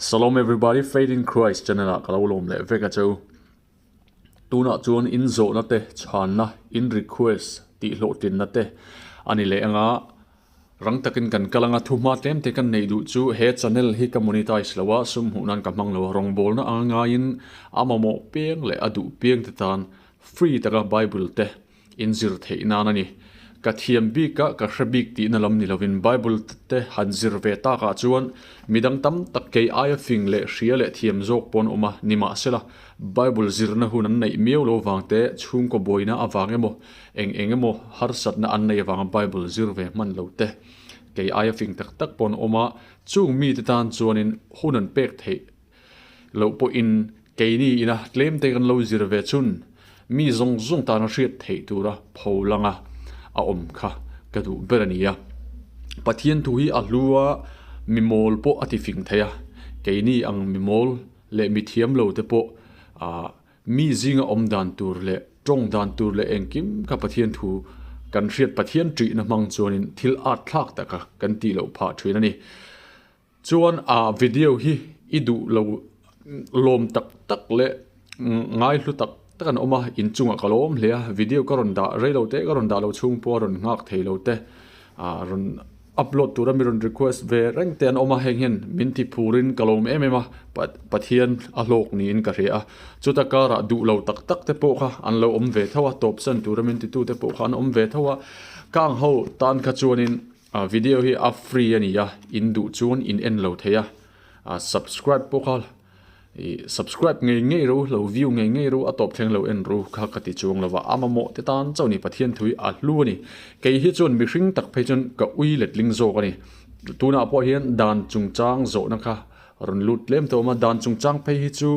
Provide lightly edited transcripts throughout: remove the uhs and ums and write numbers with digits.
Shalom everybody, Faith in Christ channel ah ka lo lawm leh vek a cheu. Tunah chuan in zawhna te chhanna, in request tih hlawhtlinna te a ni leh anga rang takin kan kal anga thuhma tlem te kan neih duh chu he channel hi ka monetize lo a, sum hmuh nan ka hmang lo a, rawngbawlna anga ngaiin a mamawh piang leh a duh piang te tan free taka Bible te Inzir theih nan a ni. Ka thiam bik a, ka hre bik tihna lam ni lovin Bible te han zir ve takah chuan midang tam tak kei aia fing leh hria leh thiam zawk pawh an awm a, nimahsela Bible zirna hun an neih miau lo vang te, chhungkaw buaina avang emaw, eng eng emaw harsatna an neih avanga Bible zir ve hman lo te, kei aia fing tak tak pawh an awm a, chung mite tan chuanin hun an pek theih loh pawhin keini ina tlem te kan lo zir ve chun mi zawng zawng tana hriat theih tura pho langa a awm kha ka duh ber a ni a. Pathian thu hi a hlu a, mi mawl pawh a ti fing thei a, keini ang mi mawl leh mi thiam lo te pawh ah mi zinga awm dan tur leh tawng dan tur leh engkim kha Pathian thu kan hriat Pathian ṭihna hmang chuanin thil at thlak taka kan tih loh phah ṭhin a ni. Chuan a video hi i duh lo lawm tak tak leh ngaihlu tak tak an awm a, inchungah ka lo awm hle a, video ka rawn dah rei lo te ka rawn dah lo chhung pawh a rawn nghak thei lo te ah rawn upload tura mi rawn request ve reng te an awm a, heng hian min ti phurin ka lawm em em a, Pathian a hlawk niin ka hria a, chuta karah duh lo tak tak te pawh kha an lo awm ve tho a, tawpsan tura min titu te pawh kha an awm ve tho a, kang ho tan kha chuanin. A video hi a free a ni a, in duh chuan in en lo thei a, a subscribe pawh kha ih subscribe ngei ngei ro lo view ngei ngei ro a tawp thleng lo en ro kha ka ti chuang lo va, a mamawh te tan chauh a ni Pathian thui a hlu a ni. Kei hi chuan mihring tak phei chuan ka ui letling zawk a ni. Tunah pawh hian dan chungchang zawhna kha rawn lut tlem tawh awm a, dan chungchang phei hi chu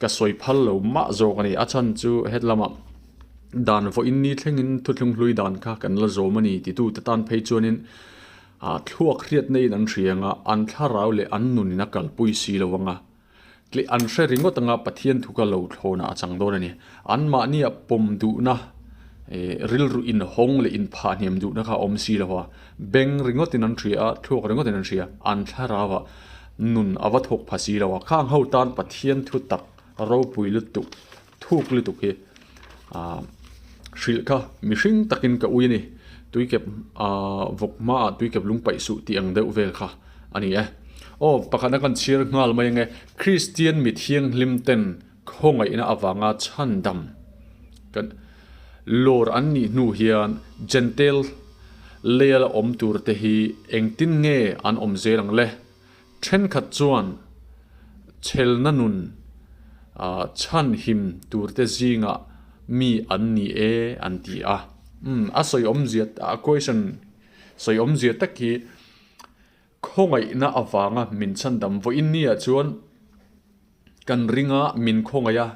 Ka sawi phal lo mah zawk a ni. A chhan chu hetlama dan vawiin ni thlengin thuthlung hlui dan kha kan la zawm a ni titute tan phei chuanin thluak hriatna in an hria anga an thlarau leh an nunin a kalpui si lo anga tleh an hre ringawt anga Pathian thu kha lo thlawnah a chang dawn a ni. Anmahnia pawm duhna rilru inhawng leh inphahhniam duhna kha a awm si lo a, beng ringawtin an hria a, thluak ringawtin an hria, an thlarauah Nun a va thawk pha si lo a, khang ho tan Pathian thu tak ropui lutuk, thuk lutuk hi ah hrilh kha mihring takin ka ui a ni. Tuikep ah vawk hmaah tuikep lung paih suh tih ang deuh vel kha a ni e. Aw pakhatna kan chhiar nghal mai ange, Kristian mi thianghlim ten khawngaihna avanga chhandam kan lawr an nih hnu hian Jentail leia la awm tur te hi engtin nge an awm zel ang le? Thenkhat chuan chhelna nun chhanhim tur te zingah mi an ni e an ti a. Umm a sawi awmzia a question sawi awmzia tak hi Khawngaihna avanga min chhandam vawiin ni ah chuan kan ringa min khawngaih a,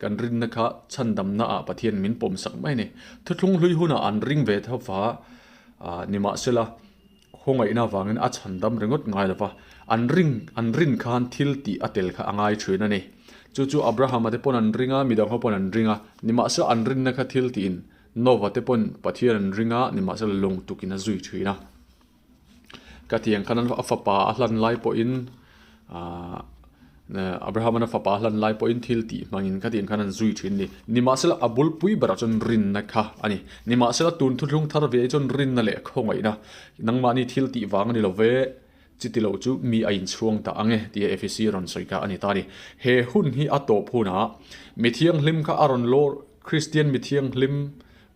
kan rinna kha chhandamna ah Pathian min pawmsak mai a ni. Thuthlung hlui hunah an ring ve tho va, nimahsela khawngaihna avangin a chhandam ringawt ngai lo va, an ring an rin khan thil tih a tel kha a ngai thin a ni. Chu chu Abrahama te pawn an ring a, midang ho pawn an ring a, nimahsela an rinna kha thil tiin Nova te pawn Pathian an ring a, nimahsela lawng tukin a zui thin a. Ka ti ang khan a fapa a hlan lai pawhin ahh Abraham-an a fapa a hlan lai pawhin thil tih hmangin ka ti ang khan an zui thin a ni. Nimahsela a bulpui berah chuan rinna kha a ni. Nimahsela tun thuthlung thar ve hi chuan rinna leh khawngaihna nangmahni thil tih vang a ni lo ve, chiti lo chu mi a inchhuang ta ang e tia Efesi rawn sawi kha a ni ta a ni. He hun hi a tawp hunah mithianghlim kha a rawn lawr Kristian mithianghlim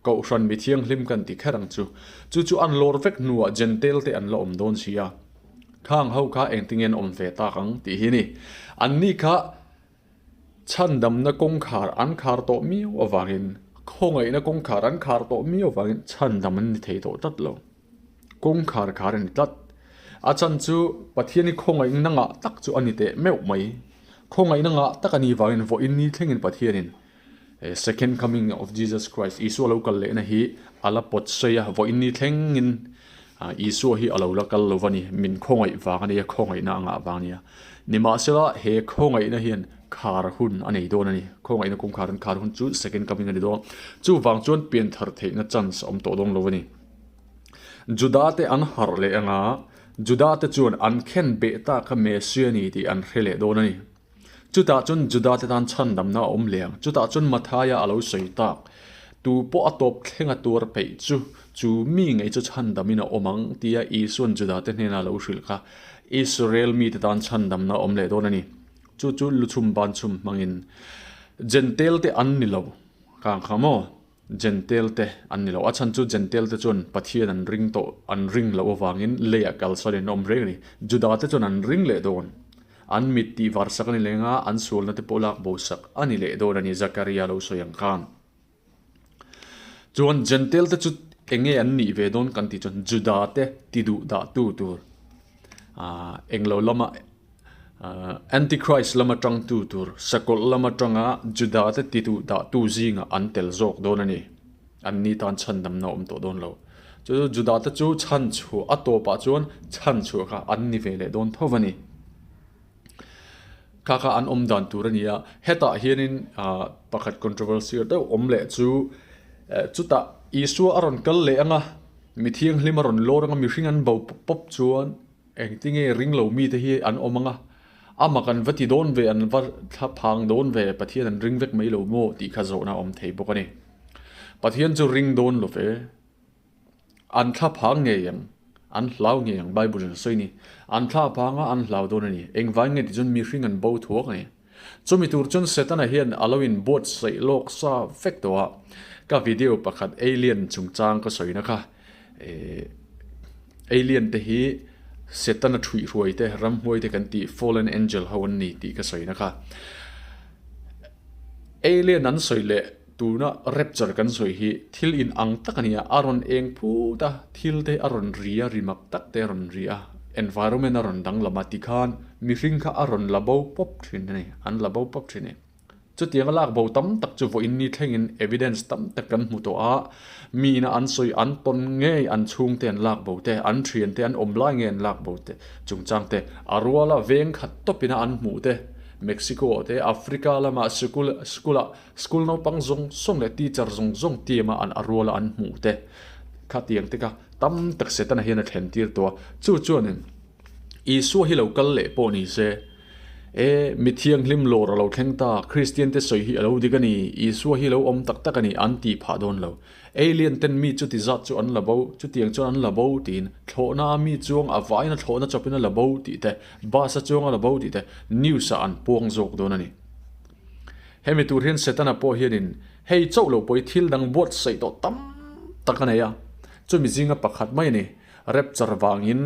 Kohhran mi thianghlim kan ti kher ang chu. Chu chu an lawr vek hnuah Jentail te an la awm dawn si a. Khang ho kha engtinge an awm ve tak ang tih hi ni. Anni kha chhandamna kawngkhar an khar tawh miau avangin, khawngaihna kawngkhar an khar tawh miau avangin chhandam an ni thei tawh tlat lo. Kawngkhar khar a ni tlat. A chan chu Pathian hi khawngaihna ngah tak chu a ni teh meuh mai. Khawngaihna ngah tak a ni vangin vawiin ni thlengin Pathianin Second coming of Jesus Christ, Isua lo kal lehna hi a la pawt sawi a, vawiin ni thlengin Isua hi a lo la kal lo va ni, min khawngaih vang a nia, khawngaihna a ngah vang a nia. Nimahsela he khawngaihna hian khar hun a nei dawn a ni, khawngaihna kum khar an khar hun chu second coming a ni dawn. Chuvang chuan pianthar theihna chance a awm tawh dawn lo a ni. Juda te an harh leh anga. Juda te chuan an khen beh ta kha Messia a ni tih an hre leh dawn a ni. Chutah chuan Juda te tan chhandamna a awm leh ang. Chutah chuan Mathaia a lo sawi tak, Tu pawh a tawp thlenga tuar peih chu, chu mi ngei chu chhandamin a awm ang, tia Isua'n Juda te hnena a lo hrilh kha Israel mite tan chhandamna a awm leh dawn a ni. Chu chu luchhum banchhum hmangin Jentail te an ni lo kang kha maw? Jentail te an ni lo. A chhan chu Jentail te chuan Pathian an ring tawh, an ring loh avangin leiah kalsan in awm reng a ni. Juda te chuan an ring leh dawn. An mit tih var sak a ni leng a, an sualna te pawh lak bo sak a ni leh dawn a ni, Zakaria lo sawi ang khan. Chuan Jentail te chu eng nge an nih ve dawn kan tih chuan Juda te ti duh dah tu tur, ah englo lama Antichrist lama tang tu tur, sakawlh lama tanga Juda te ti duh dah tu zingah an tel zawk dawn a ni. An ni tan chhandamna a awm tawh dawn lo. Chu chu Juda te chu chhan chhuah a tawpah chuan chhan chhuah kha an ni ve leh dawn tho a ni. Kha kha an awm dan tur a ni a, hetah hianin pakhat controversy deuh awm leh chu chutah Isua a rawn kal leh ang a, mi thianghlim a rawn lawr ang a, mihring an bo pawp pawp chuan engtinge ring lo mite hi an awm ang a, amah kan va ti dawn ve, an va thla phang dawn ve, Pathian an ring vek mai lo maw tih kha zawhna a awm thei bawk a ni. Pathian chu ring dawn lo ve. An thla phang ngei ang, an hlau ngei ang Bible in a sawi ni. An thla phang a, an hlau dawn a ni. Engvai nge ti chuan mihring an bo thuak a ni. Chumi tur chuan Setana hian a lo in buatsaih lawk sa vek tawh a. Ka video pakhat alien chungchang ka sawina kha eh alien te hi Setana thuihhruai te, ramhuai te kan tih fallen angel ho an ni tih ka sawina kha. Alien an sawi leh Tuna rapture kan sawi hi thil in ang tak a ni a, a rawn eng phut a, thil te a rawn ri a, ri mak tak te a rawn ri a, environment a rawn danglam a tikhan mihring kha a rawn la bo pawp thin a ni, an la bo pawp thin a ni. Chutianga lak bo tam tak chu vawiin ni thlengin evidence tam tak kan hmu tawh a, miin a an sawi an tawn ngei an chhungte an lak bo te, an thiante an awm lai ngei an lak bo te chungchang te, a ruala veng khat tawpina an hmuh te, Mexico ah te, Africa lamah sikul school ah School naupang zawng zawng leh teacher zawng zawng team a an a ruala an hmuh te kha tiang te kha tam tak Setana hian a thlen tir tawh a, chu chuanin Isua hi lo kal leh pawh ni se, e mi thianghlim lawr a lo thleng ta, Kristian te sawi hi a lo dik a ni, Isua hi lo awm tak tak a ni an tih phah dawn lo. Alien ten mi chuti zat chu an la bo, chutiang chuan an la bo tiin thlawhna a mi chuang a vaina thlawhna chawpin a la bo tih te, bus a chuang a la bo tih te news ah an puang zawk dawn a ni. Hemi tur hian Setana pawh hianin hei chauh lo pawh hi thil dang buatsaih tawh tam tak a nei a, chumi zinga pakhat mai a ni. Rapture vangin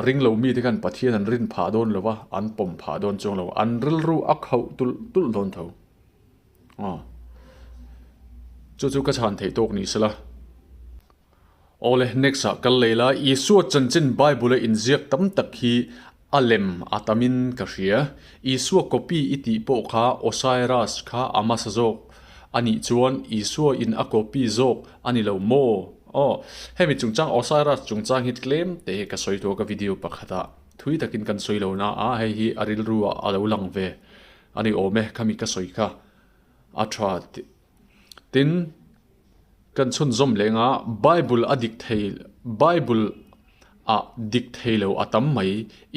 ring lo mite khan Pathian an rin phah dawn lo va, an pawm phah dawn chuang lo, an rilru a khauh tulh tulh dawn tho. Aw. Chu chu ka chhan theih tawk ni sela. Awle, next ah kal lei la, Isua chanchin Bible a inziak tam tak hi a lem a tamin ka hria. Isua copy i tih pawh kha Osiris kha a hmasa zawk a nih chuan Isua in a copy zawk a ni lo maw? Aw, hemi chungchang Osiris chungchang hi tlem te hi ka sawi tawh ka video pakhat ah thui takin kan sawi lo na a, hei hi a rilru ah a lo lang ve a ni awm e, khami ka sawi kha a tha Tin, kan chhunzawm leng a, Bible a dik thei, Bible ah dik thei lo a tam mai.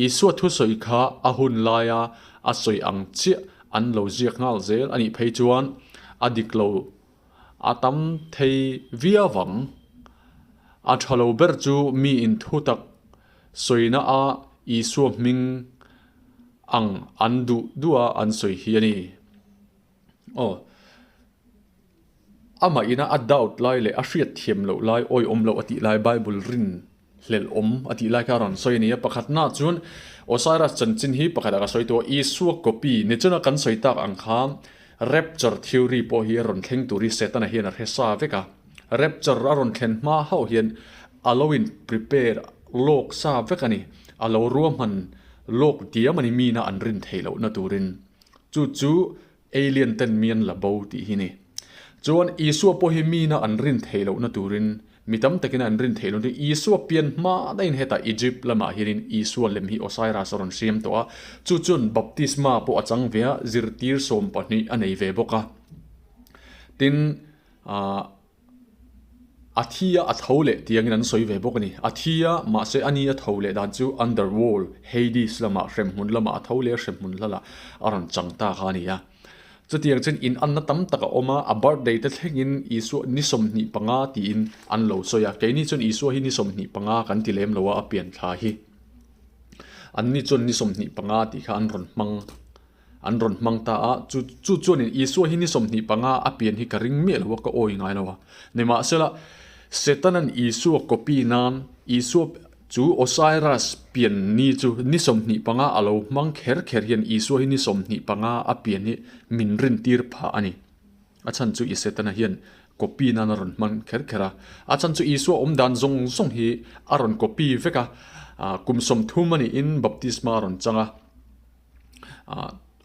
Isua thusawi kha a hun laia a sawi ang chiah an lo ziak nghal zel a nih phei chuan a dik lo a tam thei viau ang. A tha lo ber chu mi in thutak sawina a Isua hming ang an duh duh a an sawi hi a ni. Aw. Amah ina a doubt lai leh a hriat thiam loh lai, awi awm loh a tih lai, Bible rin hlelh awm a tih lai kha a rawn sawi a ni a. Pakhatna chuan Osiris chanchin hi pakhatah ka sawi tawh a, Isua copy ni chuna kan sawi tak ang kha rapture theory pawh hi a rawn thleng tur hi Setana hian a hre sa vek a. Rapture a rawn thlen hma hauh hian a lo in prepare lawk sa vek a ni. A lo ruahman lawk diam a ni mina an rin theih lohna turin. Chu chu alien ten mi an la bo tih hi ni. Chuan Isua pawh hi mina an rin theih lohna turin, mi tam takin an rin theih lohna Isua pian hma daihin hetah Egypt lamah hianin Isua lem hi Osiris a rawn siam tawh a, chu chuan baptisma pawh a chang ve a, zirtir 12 a nei ve bawk a. Tin, aah. A thi a, a tho leh tiangin an sawi ve bawk a ni. A thi a, mahse a ni a tho leh dan chu Underworld, Hades lamah, hremhmun lamah a tho leh a, hremhmun hlalah a rawn chang ta kha a ni a. Chutiang chuan inanna tam tak a awm a, a birthday te thlengin Isua ni 25 tiin an lo sawi a. Keini chuan Isua hi ni 25 kan ti lem lo a, a pian thla hi. Anni chuan ni 25 tih kha an rawn hmang an rawn hmang ta a. Chu chu chuanin Isua hi ni 25 a pian hi ka ring miah lo a, ka awi ngai lo a. Nimahsela, Setana'n Isua copy nan Isua Chu Osiris pian ni chu ni 25 a lo hmang kher kher hian Isua hi ni 25 a pian hi min rintir phah a ni. A chhan chu i Setana hian copy nan a rawn hmang kher kher a. A chhan chu Isua awm dan zawng zawng hi a rawn copy vek a, kum 30 a niin baptisma a rawn chang a.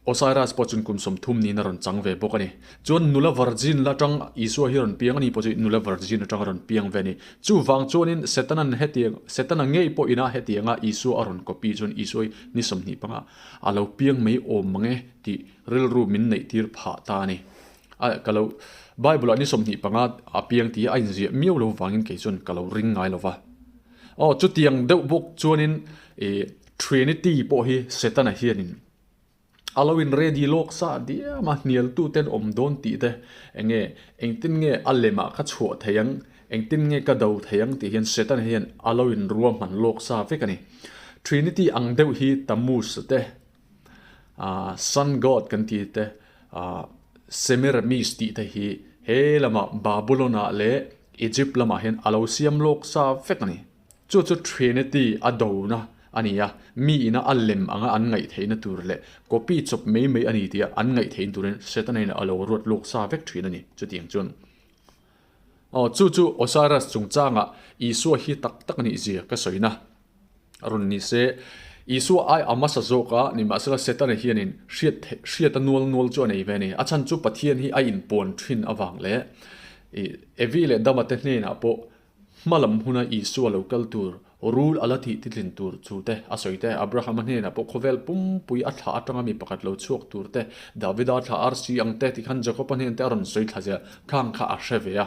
Osiris pawh chuan kum 30 niin a rawn chang ve bawk a ni. Chuan nula virgin la atang Isua hi a rawn piang a ni pawh chu nula virgin atang a rawn piang ve a ni. Chuvang chuanin Setanan hetiang Setana ngei pawh ina hetianga Isua a rawn copy chuan Isua hi ni 25 a lo piang mai awm mang e tih rilru min neih tir phah ta a ni. A ka lo Bible ah ni 25 a piang tih a inziah miau lo vangin kei chuan ka lo ring ngai lo va. Aw chutiang deuh bawk chuanin ih Trinity pawh hi Setana hianin a lo in ready lawk sa diam a, hnialtuten awm dawn tih te eng nge, engtin nge a lemah ka chhuah thei ang, engtin nge ka do thei ang tih hian Setana hian a lo in ruahman lawk sa vek a ni. Trinity ang deuh hi Tammuz te, Sun God kan tih te, Semiramis tih te hi he lamah Babylon ah leh Egypt lamah hian a lo siam lawk sa vek a ni. Chu chu Trinity a dona a ni a, mi ina a lem anga an ngaih theihna tur leh copy chawp mai mai a ni tia an ngaih theihna turin Setana in a lo ruat lawk sa vek thin a ni. Chutiang chuan aw chu chu Osiris chungchangah Isua hi tak tak a nih zia ka sawina a rawn ni se. Isua ai a hmasa zawk a, nimahsela Setana hianin hriat hriat a nual nual chu a nei ve a ni. A chhan chu Pathian hi a inpuan thin avang leh Evi leh Dama te hnenah pawh Hma lam huna Isua lo kal tur, rul a la tih titlin tur chu te a sawi te, Abrahama hnenah pawh khawvel pumpui a thlah atanga mi pakhat lo chhuak tur te, Davida thlah arsi ang te tikhan Jakoba hnen te a rawn sawi thla zel khang kha a hre ve a.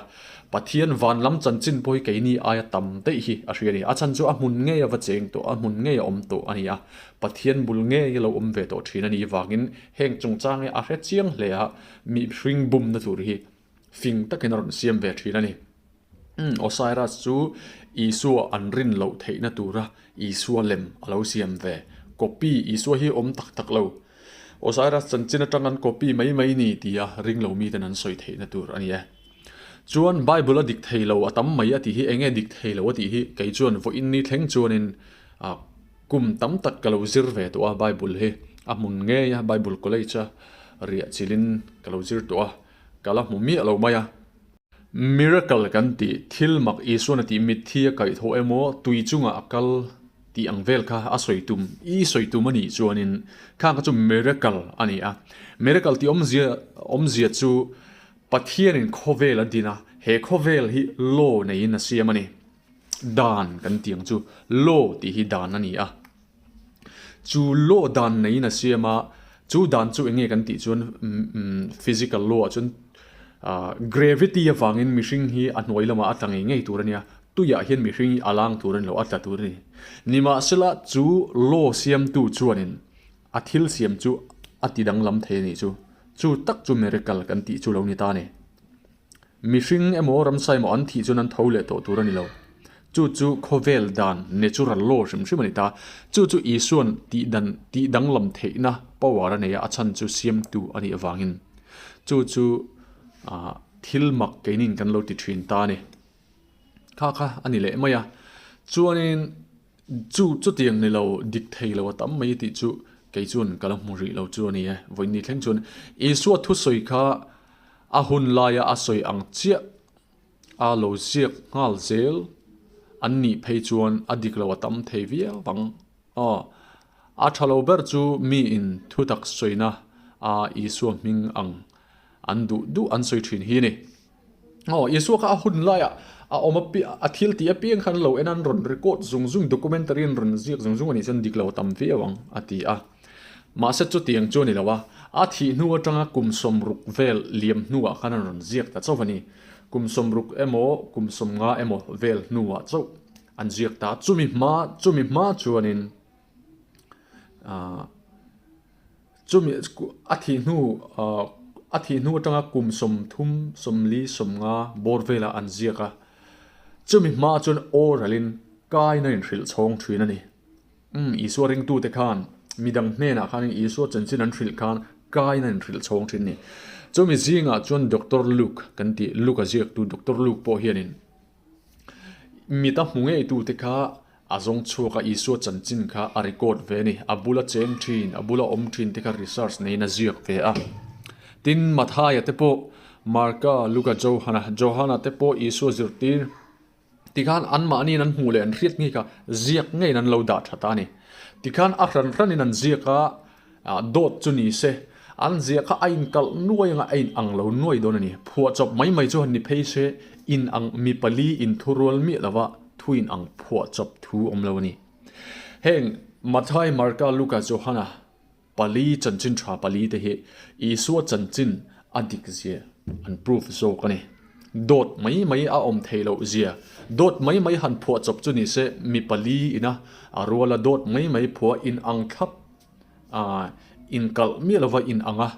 Pathian van lam chanchin pawh hi keini aia tam daih hi a hria a ni. A chhan chu a hmun ngei a va cheng tawh, a hmun ngei a awm tawh a ni a. Pathian bul ngei lo awm ve tawh thin a nih vangin heng chungchang hi a hre chiang hle a, mihring bumna tur hi fing takin a rawn siam ve thin a ni. Osiris chu Isua an rin loh theihna tura Isua lem a lo siam ve. Copy, Isua hi awm tak tak lo. Osiris chanchin atang an copy mai mai ni tia ring lo miten an sawi theihna tur a ni e. Chuan Bible a dik thei lo a tam mai a tih hi enge dik thei lo a tih hi kei chuan vawiin ni thleng chuanin kum tam tak ka lo zir ve tawh a Bible hi a hmun ngei a Bible college a riah chilhin ka lo zir tawh a ka la hmu miah lo mai a. Miracle kan tih, thil mak Isuan a tih mitthi a kaihthawh emaw tui chungah a kal tih ang vel kha a sawi tum, i sawi tum a nih chuanin khang kha chu miracle a ni a. Miracle tih awmzia awmzia chu Pathianin khawvel a din a, he khawvel hi law neiin a siam a ni. Dan kan tih ang chu law tih hi dan a ni a. Chu law dan neiin a siam a, chu dan chu eng nge kan tih chuan physical law ah chuan gravity avangin mihring hi a hnuai lamah a tla ngei ngei tur a nia, tuiah hian mihring hi a lang tur a ni lo, a tla tur a ni. Nimahsela chu law siamtu chuanin a thil siam chu a ti danglam thei a nih chu, chu tak chu miracle kan tih chu lo ni ta a ni. Mihring emaw ramsa emaw an thih chuan an tho leh tawh tur a ni lo. Chu chu khawvel dan, natural law, hrim hrim a ni ta. Chu chu Isua'n tih dan, tih danglam theihna power a nei a, a chhan chu siamtu a nih avangin. Chu chu ah thil mak keinin kan lo ti thin ta a ni. Kha kha a ni leh mai a. Chuanin chu chutiang ni lo, dik thei lo a tam mai tih chu kei chuan ka la hmu rih lo chu a ni e. Vawiin thleng chuan Isua thusawi kha A hun laia a sawi ang chiah a lo ziak nghal zel an nih phei chuan a dik lo a tam thei viau ang. Aw, a tha lo ber chu miin thutak sawina a Isua hming ang an duh duh an sawi thin hi a ni. Aw, Isua kha a hun laia a awm apiang, a thil tih apiang khan lo en a, an rawn record zung zung, documentary an rawn ziak zung zung a nih chuan dik lo a tam viau ang a ti a. Mahse chutiang chu a ni lo a, a thih hnu atanga kum 60 vel liam hnuah khan an rawn ziak ta chauh a ni. Kum 60 emaw kum 50 emaw vel hnuah chauh an ziak ta. Chumi hma chumi hma chuanin ah chumi a thih hnu ah a thih hnu atanga kum 30, 40, 50 bawr velah an ziak a. Chumi hma chuan oral-in kaina inhrilh chhawng thin a ni. Umm, Isua ringtute khan midang hnenah khanin Isua chanchin an hrilh khan kain an inhrilh chhawng thin a ni. Chumi zingah chuan Doctor Luke kan tih, Luke a ziaktu Doctor Luke pawh hianin mit a hmu ngeitute kha a zawng chhuak a, Isua chanchin kha a record ve a ni. A bula cheng thin, a bula awm thin te kha research neiin a ziak ve a. Tin, Mathaia te pawh, Marka, Luka, Johana, Johana te pawh Isua zirtir, Tikhan anmahniin an hmuh leh an hriat ngei kha ziak ngeiin an lo dah tha ta a ni. Tikhan a hran hranin an ziak a, dawt chu ni se, an ziah kha a inkalh nuai anga a inang lo nuai dawn a ni. Phuahchawp mai mai chu han ni phei se, inang mi pali inthurual miah lova thu inang phuahchawp thu awm lo a ni. Heng Mathai, Marka, Luka, Johana Pali chanchin tha pali te hi Isua chanchin a dik zia an proof zawk a ni. Dawt mai mai a awm thei loh zia, dawt mai mai han phuah chawp chu ni se mi pali ina a ruala dawt mai mai phuah in ang thlap a inkalh miah lova in anga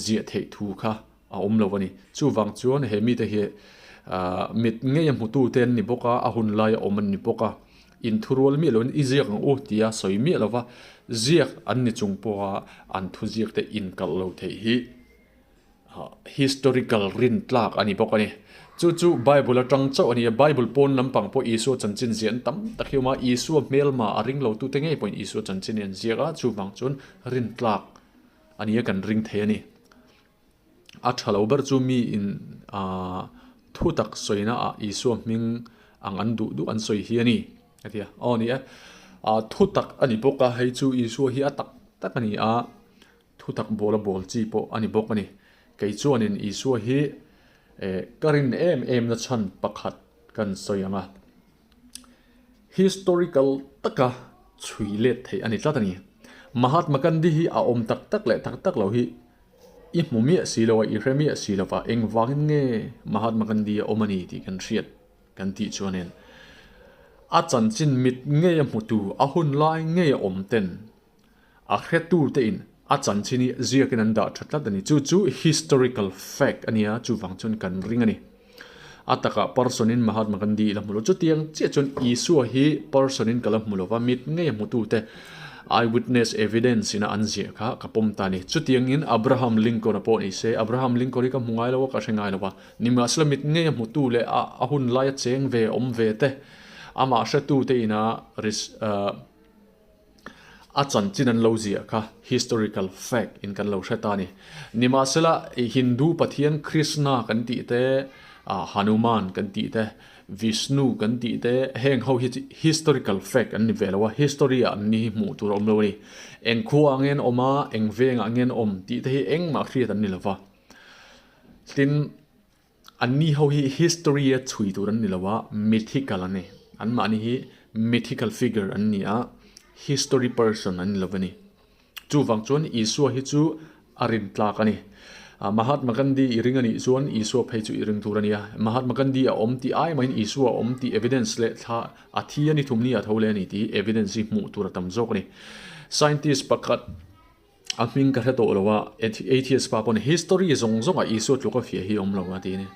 ziah theih thu kha a awm lo a ni. Chuvang chuan he mite hi mit ngei a hmutu te an ni bawk a, a hun laia awm an ni bawk a, inthurual miah loin i ziak ang u tia sawi miah lova ziak an ni chung pawha an thuziak te inkalh lo theih hi historical rintlak a ni bawk a ni. Chu chu Bible atang chauh a ni a, Bible pawn lampang pawh Isua chanchin ziah an tam tak hi a awm a, Isua hmelma a ring lo tute ngei pawhin Isua chanchin hi an ziak a, chuvang chuan rintlak a ni a kan ring thei a ni. A tha lo ber chu mi in aah thu tak sawina ah Isua hming ang an duh duh an sawi hi a ni a ti a. Aw ni e, aah thu tak a ni bawk a, hei chu Isua hi a tak tak a ni a, thu tak bawl a bawl chi pawh a ni bawk a ni. Kei chuanin Isua hi eh ka rin em em na chhan pakhat kan sawi ang a. Historical taka chhui let theih a ni tlat a ni. Mahatma Gandhi hi a awm tak tak leh tak tak lo hi i hmu miah si lo a, i hre miah si lo va, engvangin nge Mahatma Gandhi a awm a ni tih kan hriat kan tih chuanin a chanchin mit ngei a hmutu, a hun lai ngei a awm ten A hretute in a chanchin hi ziakin an dah tha tlat a ni. Chu chu historical fact a nia, chuvang chuan kan ring a ni. A takah person in Mahatma Gandhi ila hmu lo. Chutiang chiah chuan Isua hi person in ka la hmu lo va, mit ngei a hmutute eyewitness evidence ina an ziah kha ka pawm ta a ni. Chutiangin Abraham Lincoln a pawh ni se, Abraham Lincoln hi ka hmu ngai lo a, ka hre ngai lo va. Nimahsela mit ngei a hmutu leh a hun laia cheng ve awm ve te, amah hretute ina A chanchin an lo ziah kha historical fact in kan lo hre ta a ni. Nimahsela, Hindu pathian Krishna kan tih te, Hanuman kan tih te, Vishnu kan tih te, heng ho hi chu historical fact an ni ve lo a, history ah an ni hi hmuh tur a awm lo a ni. Eng khua ah nge an awm a, eng veng ah nge an awm tih te hi engmah hriat an ni lo va. Tin. Anni ho hi history a chhui tur an ni lo a, mythical an ni. Anmahni hi mythical figure an ni a, history person an ni lo a ni. Chuvang chuan Isua hi chu a rin tlak a ni. Mahatma Gandhi i ring a nih chuan Isua phei chu i ring tur a ni a. Mahatma Gandhi a awm tih ai mahin Isua a awm tih evidence leh thla a thi a ni thum ni a tho leh a ni tih evidence hi hmuh tur a tam zawk a ni. Scientist pakhat. A hming ka hre tawh lo a, atheist pa pawh ni history zawng zawng ah Isua tluk a fiah hi a awm lo a ti a ni.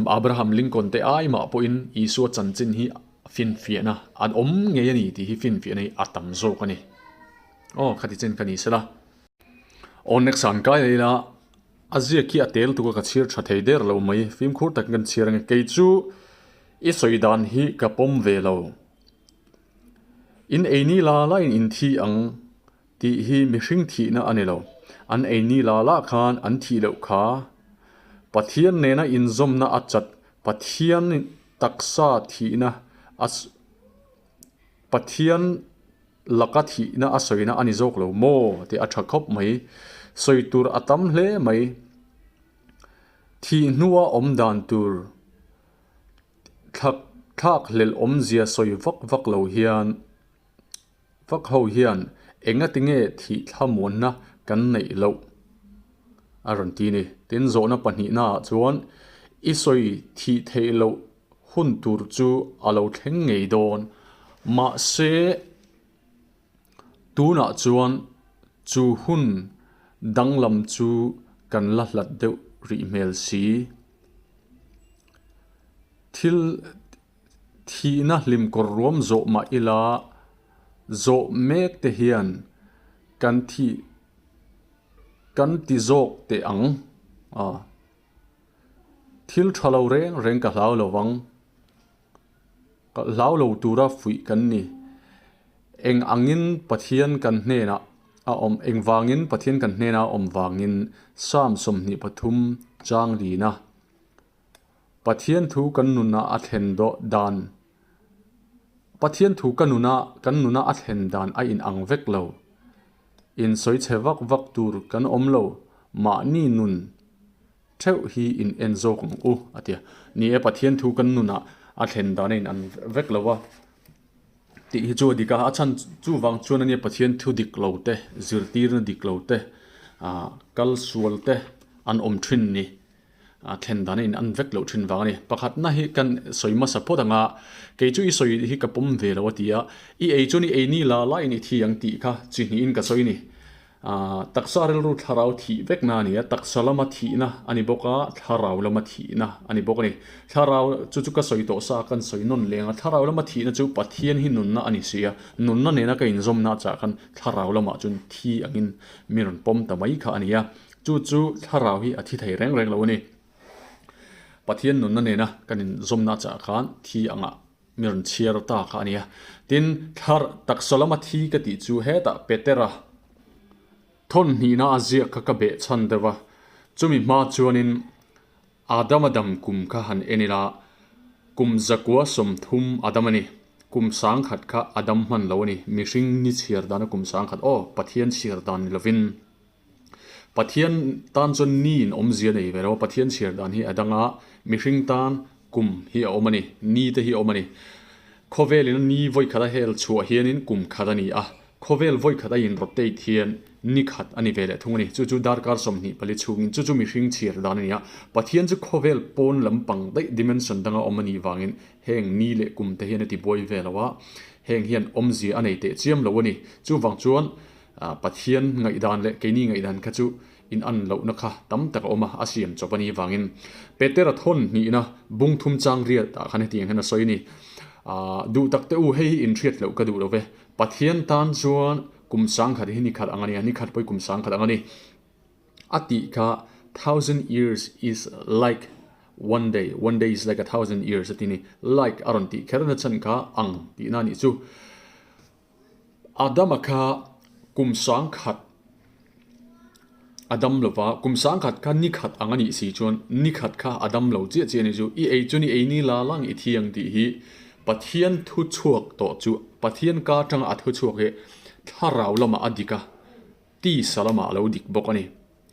Abraham Lincoln te ai mah pawhin Isua chanchin hi finfiahna an awm ngei a ni tih hi finfiahna hi a tam zawk a ni. Aw khati chen ka ni sela. Aw next an kai leh ila a ziak hi a tel tuk a ka chhir tha thei der lo mai fimkhur takin kan chhir ange kei chu i sawi dan hi ka pawm ve lo. In ei ni la la in in thi ang tih hi mihring thihna a ni lo. An ei ni la la khan an thih loh kha Pathian nena inzawmna a chat Pathian taksa thihna a Pathian laka thihna a sawina a ni zawk lo maw tih a tha khawp mai. Sawi tur a tam hle mai. Thih hnua awm dan tur. Thlak thlak hlelh awmzia sawi vak vak lo hian vak ho hian engati nge thih thlamuanna kan neih loh a rawn ti a ni. Tin, zawhna pahnihnaah chuan I sawi thih theih loh hun tur chu a lo thleng ngei dawn. Mahse, tunah chuan chu hun danglam chu kan la hlat deuh rih hmel si. Thil thihna hlim kawr ruam zawh mah ila zawh mek te hian kan thih kan ti zawk teh ang a. Thil tha lo reng reng ka hlau lo vang. Ka hlau lo tura fuih kan ni. Eng angin Pathian kan hnenah a awm engvangin Pathian kan hnenah a awm vangin Psalm 23 chang lina Pathian thu kan nunah a thlen dawh dan Pathian thu ka nuna kan nuna a thlen dan a inang vek lo. Insawi chhe vak vak tur kan awm lo, mahni nun theuh hi in en zawk ang u, a ti a. Ni e, Pathian thu kan nunah a thlen dan a inang vek lo a tih hi chu a dik a, a chhan chuvang chuan ania Pathian thu dik lo te, zirtirna dik lo te, kal sual te an awm thin ni. A thlen dan a in an vek loh thin vang a ni. Pakhatna hi kan sawi hmasa phawt ang a, kei chu i sawi hi ka pawm ve lo a ti a, i ei chuan i ei ni la la in i thi ang tih kha chi hnihin ka sawi a ni. Taksa rilru thlarau thih vekna a ni a, taksa lama thihna a ni bawk a, thlarau lama thihna a ni bawk a ni. Thlarau chu chu ka sawi tawh sa kan sawi nawn leng a, thlarau lama thihna chu Pathian hi nunna a ni si a, nunna nena ka inzawmna chah khan thlarau lamah chuan thi angin mi rawn pawm ta mai kha a ni a. Chu chu thlarau hi a thi thei reng reng lo a ni. Pathian nunna nena kan inzawmna chah khan thi angah mi rawn chhiar ta kha a ni a. Tin, thlar taksa lama thi ka tih chu hetah Petera thawn hnihna a ziak kha ka beh chhan deuh a. Chumi hma chuanin Adama dam kum kha han en ila, kum zakua 30 Adam a ni. Kum 1000 kha Adam hman lo a ni. Mihring ni chhiar dana kum 1000, aw, Pathian chhiar dan ni lovin. Pathian tan chuan ni in awmzia nei ve lo a, Pathian chhiar dan hi a dang a, mihring tan kum hi a awm a ni, ni te hi a awm a ni. Khawvel in ni vawi khat a hel chhuah hianin kum khat a ni a, khawvel vawi khat a in rotate hian ni khat a ni ve leh thung a ni. Chu chu darkar 24 chhungin chu chu mihring chhiar dan a ni a, Pathian chu khawvel pawn lampang daih dimension danga awm a nih vangin heng ni leh kum te hian a ti buai ve lo a, heng hian awmzia a nei teh chiam lo a ni. Chuvang chuan Pathian ngaihdan leh keini ngaihdan kha chu in an lohna kha tam tak a awm a, a siam chawp a nih vangin Petera thawn hnihna bung thum chang riat ah khan hetiang hian a sawi a ni. Duh tak te u, hei hi in hriat loh ka duh lo ve. Pathian tan chuan kum 1000 hi ni khat ang a ni a, ni khat pawh hi kum 1000 ang a ni. A tih kha thousand years is like one day, one day is like a thousand years a ti a ni. Like a rawn tih kher na chhan kha ang tihna a nih chu. Adama kha kum 1000 a dam lo va, kum 1000 kha ni khat ang a nih si chuan ni khat kha a dam lo chiah chiah a ni chu. I ei chuan i ei ni la lang i thi ang tih hi Pathian thu chhuak tawh chu Pathian ka atanga a thu chhuak hi thlarau lamah a dik a, tisa lamah a lo dik bawk a ni.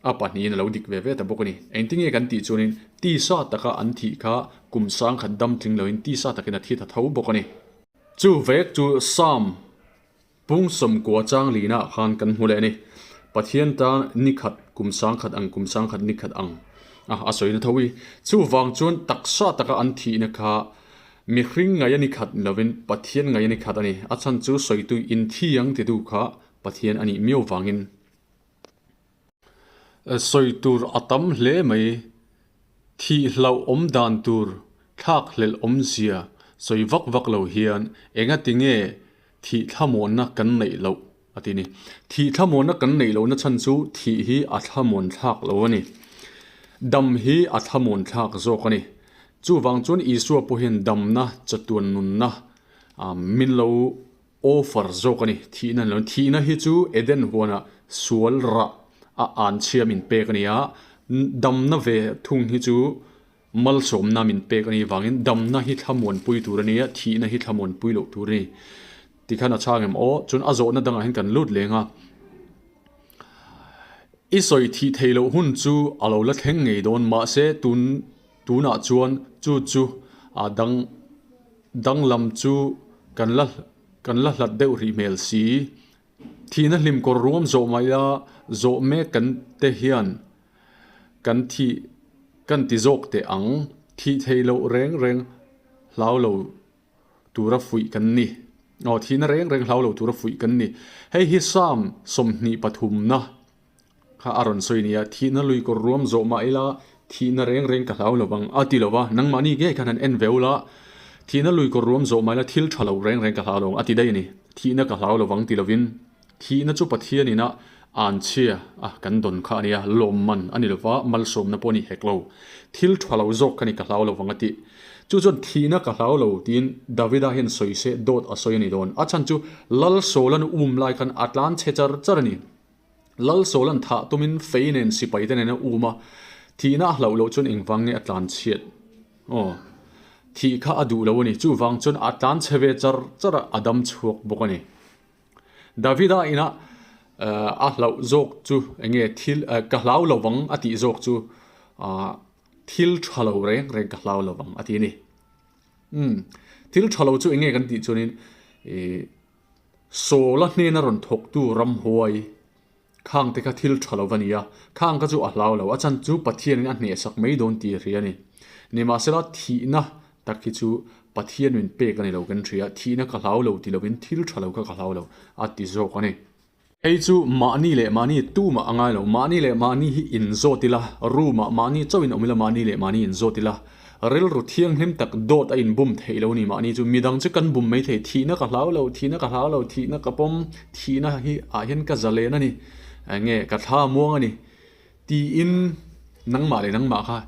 A pahnihin a lo dik ve ve ta bawk a ni. Engtinge kan tih chuanin tisa taka an thih kha kum 1000 dam tling loin tisa takin a thi ta tho bawk a ni. Chu vek chu Psalm pung 90 chang lina ah khan kan hmu leh a ni. Pathian tan ni khat kum 1000 ang kum 1000 ni khat ang a a sawi na tho i. Chuvang chuan taksa taka an thihna kha mihring ngaih a ni khat ni lovin Pathian ngaih a ni khat a ni. A chhan chu sawitu inthi ang titu kha Pathian a nih miau vangin. Sawi tur a tam hle mai. Thih hlauh awm dan tur thlak hlelh awmzia sawi vak vak lo hian enga tinge thih thlamuanna kan neih loh a ti ni. Thih thlamuanna kan neih lohna chhan chu thih hi a thlamuan thlak lo a ni. Dam hi a thlamuan thlak zawk a ni. Chuvang chuan Isua pawh hian damna chatuan nunna min lo Offer zawk a ni, thihna ni lo. Thihna hi chu Eden huanah sual rah a an chhia min pek a ni a, damna ve thung hi chu malsawmna min pek a nih vangin damna hi thlamuanpui tur a ni a, thihna hi thlamuanpui loh tur a ni. Tikhan a chhang em aw? Chuan a zawhna dangah hian kan lut leng a. I sawi thih theih loh hun chu a lo la thleng ngei dawn, mahse tun Tunah chuan chu chu a dang danglam chu kan la kan la hlat deuh rih hmel si. Thihna hlim kawr ruam zawh mai a zawh mek kan te hian kan thih kan ti zawk teh ang. Thih theih loh reng reng hlau lo tura fuih kan ni. Aw, thihna reng reng hlau lo tura fuih kan ni. Hei hi Psalm 23 na kha a rawn sawi nia, thihna lui kawr ruam zawh mah ila thihna reng reng ka hlau lo vang a ti lo va, nangmahni ngei khan han en ve ula, thihna lui kawr ruam zawh mah ila thil tha lo reng reng ka hlau lo ang a ti daih a ni. Thihna ka hlau lo vang ti lovin thihna chu Pathianin a anchhia a kan dawn kha a nia, lawmman a ni lo va, malsawmna pawh a ni hek lo. Thil tha lo zawk kha ni ka hlau lo vang a ti. Chu chuan thihna ka hlau lo tiin Davida hian sawi se dawt a sawi a ni dawn. A chhan chu Lal Saul-an um lai khan a tlan chhe char char a ni. Lal Saul-an thah tumin fei nen sipai te nen a um a, thihna a hlauh loh chuan engvang nge a tlan chhiat? Aw, thih kha a duh lo a ni. Chuvang chuan a tlan chhe ve char char a, a dam chhuak bawk a ni. Davida ina a hlauh zawk chu enge thil ka hlau lo vang a tih zawk chu thil tha lo reng reng ka hlau lo vang a ti a ni. Umm, thil tha lo chu enge kan tih chuanin ih Sawla hnena rawn thawktu ramhuai khang te kha thil tha lo va ni a, khang kha chu a hlau lo, a chan chu Pathianin a hnehsak mai dawn tih a hria a ni. Nimahsela thihna tak hi chu Pathian min pek a ni lo kan hria, thihna ka hlau lo ti lovin thil tha lo kha ka hlau lo a ti zawk a ni. Hei chu mahni leh mahni tumah a ngai lo, mahni leh mahni hi inzawt ila, room ah mahni chauh in awm ila mahni leh mahni inzawt ila, rilru thianghlim tak dawt a inbum theih lo ni mahni chu midang chu kan bum mai thei, thihna ka hlau lo, thihna ka hlau lo, thihna ka pawm, thihna hi ah hian ka zalen a ni, enge ka thla muang a ni tiin nangmah leh nangmah kha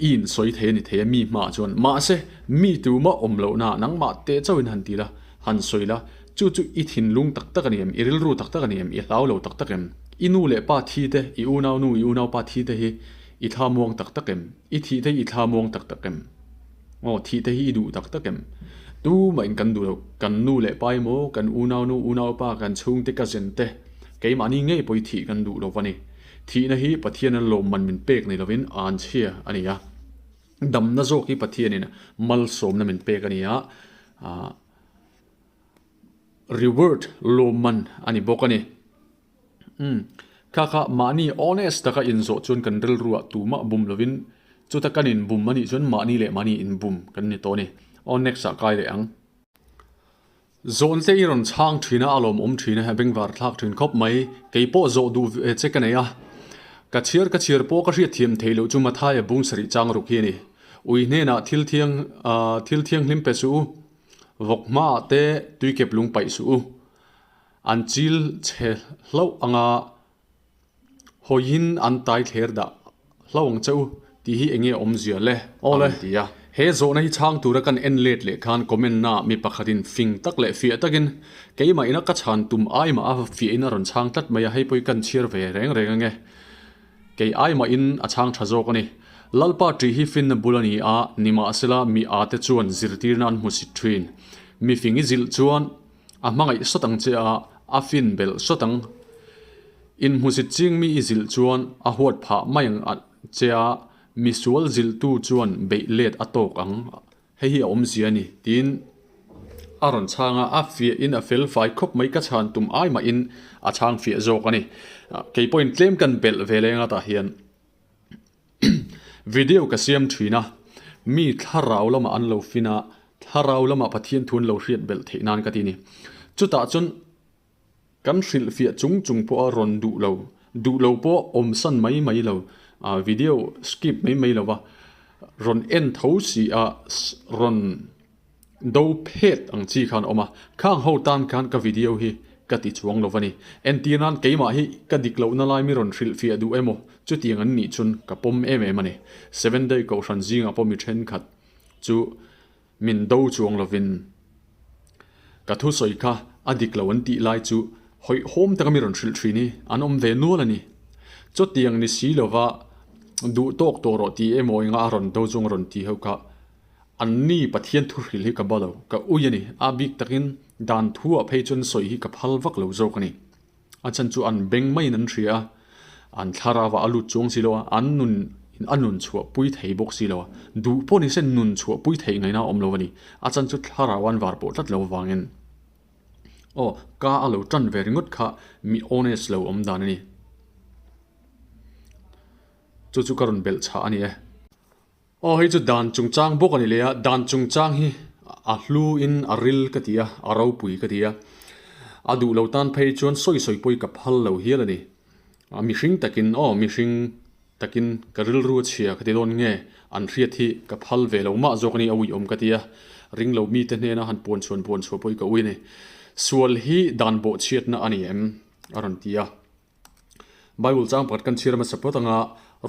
i insawi thei a ni thei a mi hmaah chuan mahse mi tumah awm lohna nangmah teh chauhin han ti la, han sawi la, chu chu i thinlung tak tak a ni em, i rilru tak tak a ni em, i hlau lo tak tak em, i nu leh pa thi te, i unau nu, i unau pa thi te hi i thla muang tak tak em, i thih te hi i thla muang tak tak em, aw thih te hi i duh tak tak em, tumah in kan duh lo, kan nu leh pa emaw, kan unau nu, unau pa, kan chhungte, cousin te, Keimahni ngei pawh i thih kan duh lo va ni. Thihna hi Pathianin lawmman min pek nei lovin an chhia a ni a. Damna zawk hi Pathianin malsawmna min pek a ni a, reward, lawmman a ni bawk a ni. Umm, kha kha mahni honest taka inzawh chuan kan rilruah tumah bum lovin chuta kan inbum a nih chuan mahni leh mahni inbum kan ni tawh a ni. Aw next ah kai leh ang. Zawn te i rawn chhang thin a, a lawmawm thin a, bengvar thlak thin khawp mai. Kei pawh zawh duh ve che ka nei a. Ka chhiar ka chhiar pawh ka hriat thiam thei loh chu Mathaia bung sarih chang ruk hi a ni. Ui hnenah thil thiang thil thianghlim pe suh u, vawk hmaah te tuikep lung paih suh u. An chil chhe hlauh anga Hawiin an tai thler dah hlo ang che u tih hi enge awmzia le? Aw le, ti a. He zawhna hi chhang tura kan en let leh khan comment na mi pakhatin fing tak leh fiah takin keimah ina ka chhan tum ai mah a fiahin a rawn chhang tlat mai a, hei pawh hi kan chhiar ve reng reng ange. Kei ai mahin a chhang tha zawk a ni. Lalpa ṭih hi finna bul a ni a, nimahsela mi â te chuan zirtirna an hmusit ṭhin. Mi fing i zilh chuan A hmangaih sawt ang che a, a fin belh sawt ang. Inhmusit ching mi i zilh chuan a huat phah mai ang che a, misual zilhtu chuan beih let a tawk ang. Hei hi a awmzia a ni, tiin a rawn chhang a, a fiahin a fel fai khawp mai, ka chhan tum ai mahin a chhang fiah zawk a ni. Kei pawhin tlem kan belh ve leng a tah hian Video ka siam thin a, mi thlarau lamah an lo fin a, thlarau lamah Pathian thu an lo hriat belh theih nan ka ti a ni. Chutah chuan kan hrilhfiah chung chung pawha rawn duh lo, duh lo pawh awmsan mai mai lo, video skip mai mai lova rawn en tho si a, rawn Do phet ang chi khan awm a, khang ho tan khan ka video hi ka ti chuang lo va ni. Entir nan keimah hi ka dik lohna lai mi rawn hrilhfiah duh emaw chutiang an nih chun ka pawm em em a ni. Seven Day Kohhran zingah pawh mi thenkhat chu min do chuang lovin ka thusawi kha a dik lo an tih lai chu hawihhawm taka mi rawn hrilh thin hi an awm ve nual a ni. Chutiang ni si lova duh tawk tawh rawh tih emaw enga a rawn do chung a rawn ti ho kha Anni Pathian thuhril hi ka ba lo, ka ui a ni. A bik takin dan thu ah phei chuan sawi hi ka phal vak lo zawk a ni. A chhan chu an beng maiin an hria a, an thlarau ah a lut chuang si lo a, an nun in a nun chhuah pui thei bawk si lo a, duh pawh ni se nun chhuah pui theih ngaihna a awm lo a ni. A chhan chu thlarau an var pawh tlat lo avangin aw ka a lo tan ve ringawt kha mi honest lo awm dan a ni. Chu chu ka rawn belh chhah a ni e. Aw hei chu dan chungchang bawk a ni leh a, dan chungchang hi a hlu in a ril ka ti a, a ropui ka ti a. A duh lo tan phei chuan sawi sawi pawh hi ka phal lo hial a ni. A mihring takin aw mihring takin ka rilru a chhia ka ti dawn nge an hriat hi ka phal ve lo mah zawk a ni a uiawm ka ti a, ring lo mite hnena han puan chhuan puan chhuah pawh hi ka ui a ni. Sual hi dan bawhchhiatna a ni em? a rawn ti a. Bible chang pakhat kan chhiar hmasa phawt anga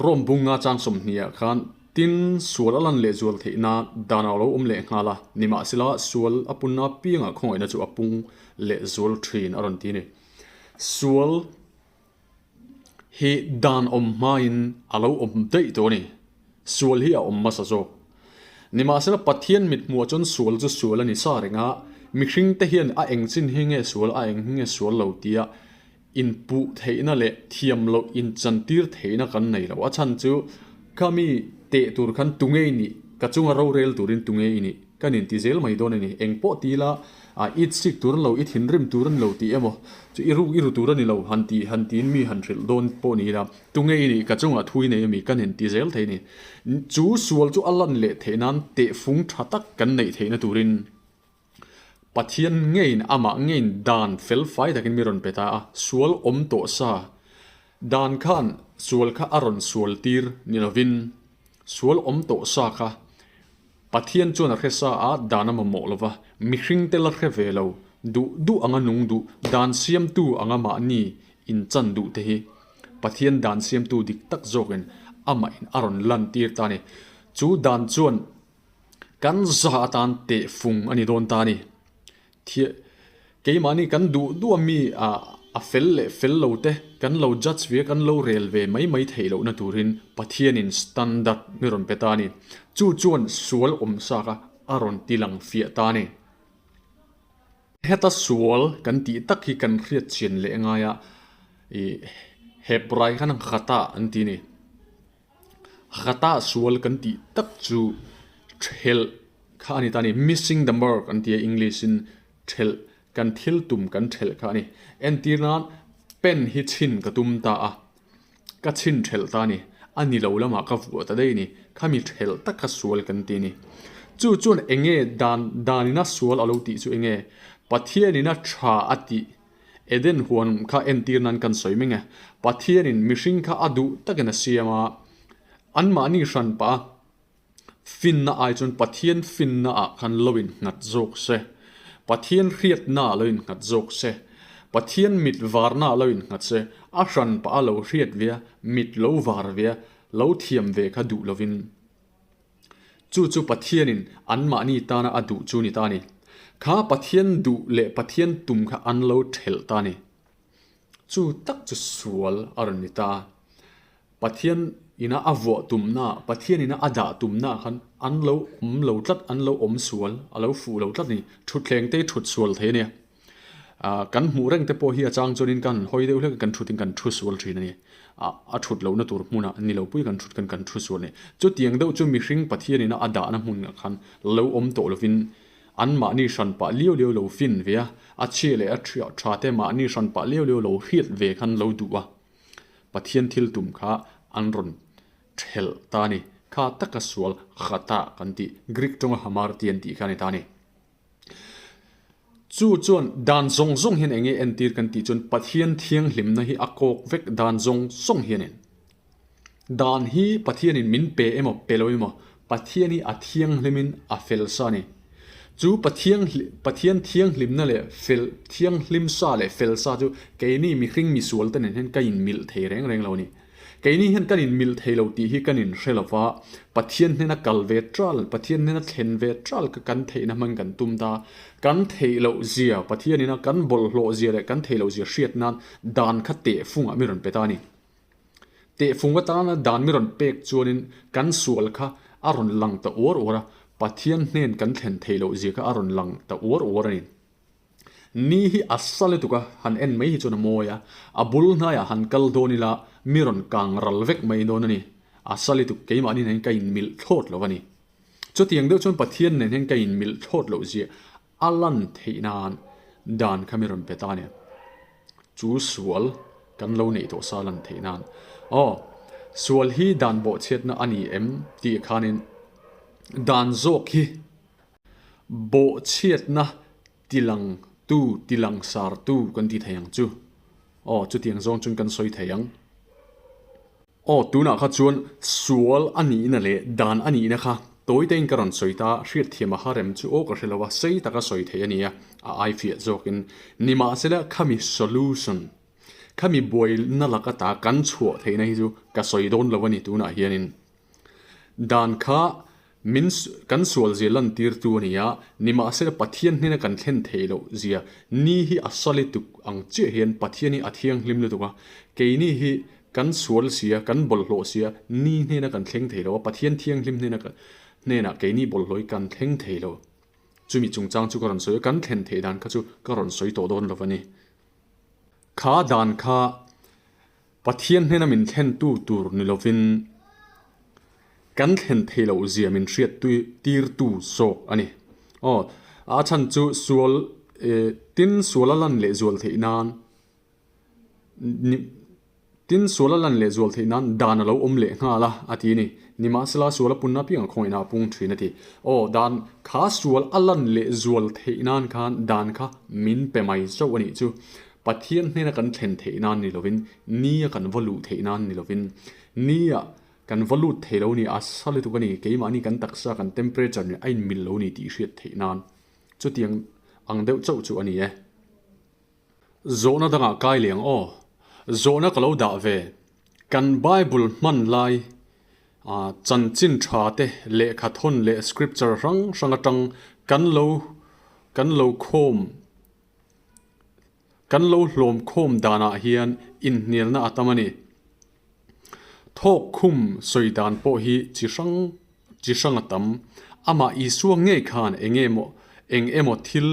Rome bunga chang 20 ah khan tin sual a lan leh zual theih nan dan a lo awm leh nghal a, nimahsela sual a punna apiangah khawngaihna chu a pung leh zual thin a rawn ti a ni. Sual hi dan awm hmain a lo awm daih tawh a ni. Sual hi a awm hmasa zawk. Nimahsela Pathian mithmuah chuan sual chu sual a ni sa reng a, mihringte hian a eng chin hi nge sual, a eng hi nge sual lo tia inpuh theihna leh thiam loh inchantir theihna kan nei lo. A chhan chu khami teh tur khan tunge i nih, ka chunga rorel turin tunge i nih kan inti zel mai dawn a ni. Eng pawh ti ila i chik tur an lo, i thinrim tur an lo tih emaw chu i ruk i ru tur a ni lo han tih han tiin mi han hrilh dawn pawh ni ila tunge i nih, ka chungah thui nei ami kan inti zel thei a ni. Chu sual chu a lan leh theih nan tehfung tha tak kan neih theihna turin Pathian ngeiin amah ngeiin dan fel fai takin mi rawn pe ta a, sual awm tawh sa dan khan sual kha a rawn sual tir ni lovin sual awm tawh sa kha Pathian chuan a hre sa a, dan a mamawh lova, mihring te la hre ve lo, duh duh anga nung duh, dan siamtu anga mahni inchan duh te hi Pathian dan siamtu dik tak zawkin amah in a rawn lan tir ta a ni. Chu dan chuan Kan za atan tehfung a ni dawn ta a ni. Thiah, keimahni kan duh duh a mi a a fel leh fel lo te kan lo judge ve a, kan lo rel ve mai mai theih lohna turin Pathianin standard mi rawn pe ta a ni. Chu chuan sual awm saka a rawn ti lang fiah ta a ni. Heta sual kan tih tak hi kan hriat chian leh ngai a, ih Hebrai khan ghata an ti a ni. Ghata sual kan tih tak chu thelh kha a ni ta a ni. Missing the mark an ti a English in thelh kan thil tum kan thelh kha a ni. Entir nan pen hi chhin ka tum ta a, ka chhin thelh ta a ni. A ni lo lamah ka vuah ta daih a ni. Khami thelh tak kha sual kan ti a ni. Chu chuan eng nge dan danina sual a lo tih chu eng nge? Pathianina tha a tih Eden huan kha entir nan kan sawi meng e. Pathianin mihring kha a duh takin a siam a, anmahni hran pah a finna ai chuan Pathian finna ah khan lo innghat zawk se, Pathian hriatna ah lo innghat zawk se, Pathian mit varna ah lo innghat se, a hran pah a lo hriat ve a, mit lo var ve a, lo thiam ve kha duh lovin. Chu chu Pathianin anmahni tana a duh chu ni ta a ni. Kha Pathian duh leh Pathian tum kha an lo thelh ta a ni. Chu tak chu sual a rawn ni ta a. Pathian ina a vuah tumna, Pathian ina a dah tumna khan an lo awm lo tlat, an lo awm sual, a lo fuh lo tlat a ni. Thutthleng te hi thut sual thei a nia. Kan hmuh reng te pawh hi a chang chuanin kan hawi deuh hlek a, kan thut in kan thu sual thin a ni. A thut lohna tur hmunah ni lo pui kan thut khan kan thu sual a ni. Chutiang deuh chu mihring Pathianin a dahna hmunah khan lo awm tawh lovin anmahni hran pah liau liau lo fin ve a, a chhia leh a tha te mahni hran pah liau liau lo hriat ve khan lo duh a, Pathian thil tum kha an rawn thelh ta a ni. Kha taka sual ghata kan tih, Greek tawnga hamarti an tih kha a ni ta a ni. Chu chuan dan zawng zawng hian enge entir kan tih chuan Pathian thianghlimna hi a kawk vek dan zawng zawng hianin. Dan hi Pathianin min pe emaw pe lo emaw Pathian hi a thianghlimin a fel sa a ni. Chu Pathian Pathian thianghlimna leh fel thianghlim sa leh fel sa chu keini mihring misual te nen hian ka inmilh thei reng reng lo a ni. Keini hian kan inmilh thei lo tih hi kan inhre lo va, Pathian hnena kal ve ṭal, Pathian hnena thlen ve ṭal kha kan theihna hmang kan tum ta. Kan theih loh zia, Pathianina kan bawlhhlawh zia leh kan theih loh zia hriat nan dan kha tehfungah mi rawn pe ta a ni. Tehfung atana dan mi rawn pek chuanin kan sual kha a rawn lang ta uar uar a, Pathian hnen kan thlen theih loh zia kha a rawn lang ta uar uar a ni. Ni hi a sa lutuk a, han en mai hi chuan a mawi a, a bul hnaiah han kal dawn ila mi rawn kang ral vek mai dawn a ni. A sa lutuk keimahni nen hian ka inmilh thlawt lo a ni. Chutiang deuh chuan Pathian nen hian ka inmilh thlawt loh zia a lan theih nan dan kha mi rawn pe ta a ni. Chu sual kan lo neih tawh sa lan theih nan. Aw, sual hi dan bawhchhiatna a ni em tih khanin. Dan zawk hi bawhchhiatna tilangtu, tilangsartu kan ti thei ang chu. Aw, chutiang zawng chuan kan sawi thei ang. Aw, tunah kha chuan sual a nihna leh dan a nihna kha tawitein ka rawn sawi ta, hriatthiam a harem chu aw ka hre lo a, sei taka sawi thei a nia, a ai fiah zawkin. Nimahsela khami solution, khami buaina laka ta kan chhuah theihna hi chu ka sawi dawn lo a ni tunah hianin. Dan kha min kan sual zia lantirtu a ni a, nimahsela Pathian hnena kan thlen theih loh zia ni hi a sa lutuk ang chiah hian Pathian hi a thianghlim lutuk a, keini hi kan sual sia, kan bawlhhlawh sia, ni hnena kan thleng thei lo a, Pathian thianghlim hnena hnenah keini bawlhhlawh hi kan thleng thei lo. Chumi chungchang chu ka rawn sawi a, kan thlen theih dan kha chu ka rawn sawi tawh dawn lo a ni. Kha dan kha Pathian hnena min thlentu tur ni lovin kan thlen thei loh zia min hriat tirtu zawk a ni. Aw, a chhan chu sual tin sual a lan leh zual theih nan tin sual a lan leh zual theih nan dan a lo awm leh nghal a, a ti a ni. Nimahsela sual a punna apiang a khawngaihna a pung thin a ti. Aw, dan kha sual a lan leh zual theih nan khan dan kha min pe mai chauh a nih chu. Pathian hnena kan thlen theih nan ni lovin, nia kan va luh theih nan ni lovin, nia kan va lut thei lo ni, a sa lutuk a ni, keimahni kan taksa kan temperature nen a inmil lo ni tih hriat theih nan chutiang ang deuh chauh chu a ni e. Zawhna dangah kai leh ang aw. Zawhna ka lo dah ve. Kan Bible hman lai chanchin tha te lehkha thawn leh scripture hrang hrang atang kan lo kan lo khawm Kan lo hlawm khawm danah hian inhnialna a tam a ni. Thawk khum sawi dan pawh hi chi hrang chi hrang a tam. Amah Isua ngei khan eng emaw eng emaw thil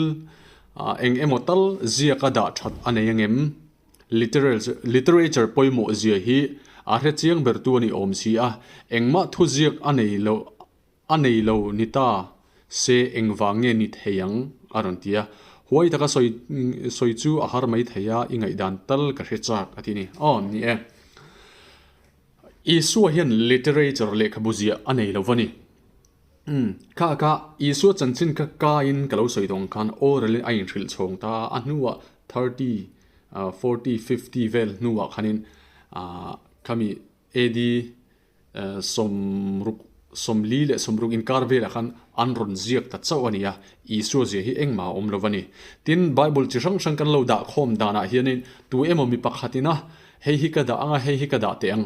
eng emaw tal ziaka dah that a nei angem? Literature pawimawh zia hi a hre chiang bertu a ni awm si a, engmah thuziak a nei lo A nei lo ni ta se engvang nge ni thei ang? a rawn ti a. Huai taka sawi sawi chu a har mai thei a, i ngaihdan tal ka hre chak a ti ni. Aw, ni e. Isua hian literature lehkhabu ziah a nei lo va ni. Umm, kha kha Isua chanchin kha kaiin ka lo sawi tawh ang khan oral in a inhrilh chhawng ta a, a hnuah 30, 40, 50 vel hnuah khanin khami AD 60, 40 leh 60 inkar velah khan an rawn ziak ta chauh a ni a, Isua zia hi engmah a awm lo a ni. Tin, Bible chi hrang hrang kan lo dah khawm danah hianin tu emaw mi pakhatin a, hei hi ka dah ang a, hei hi ka dah teh ang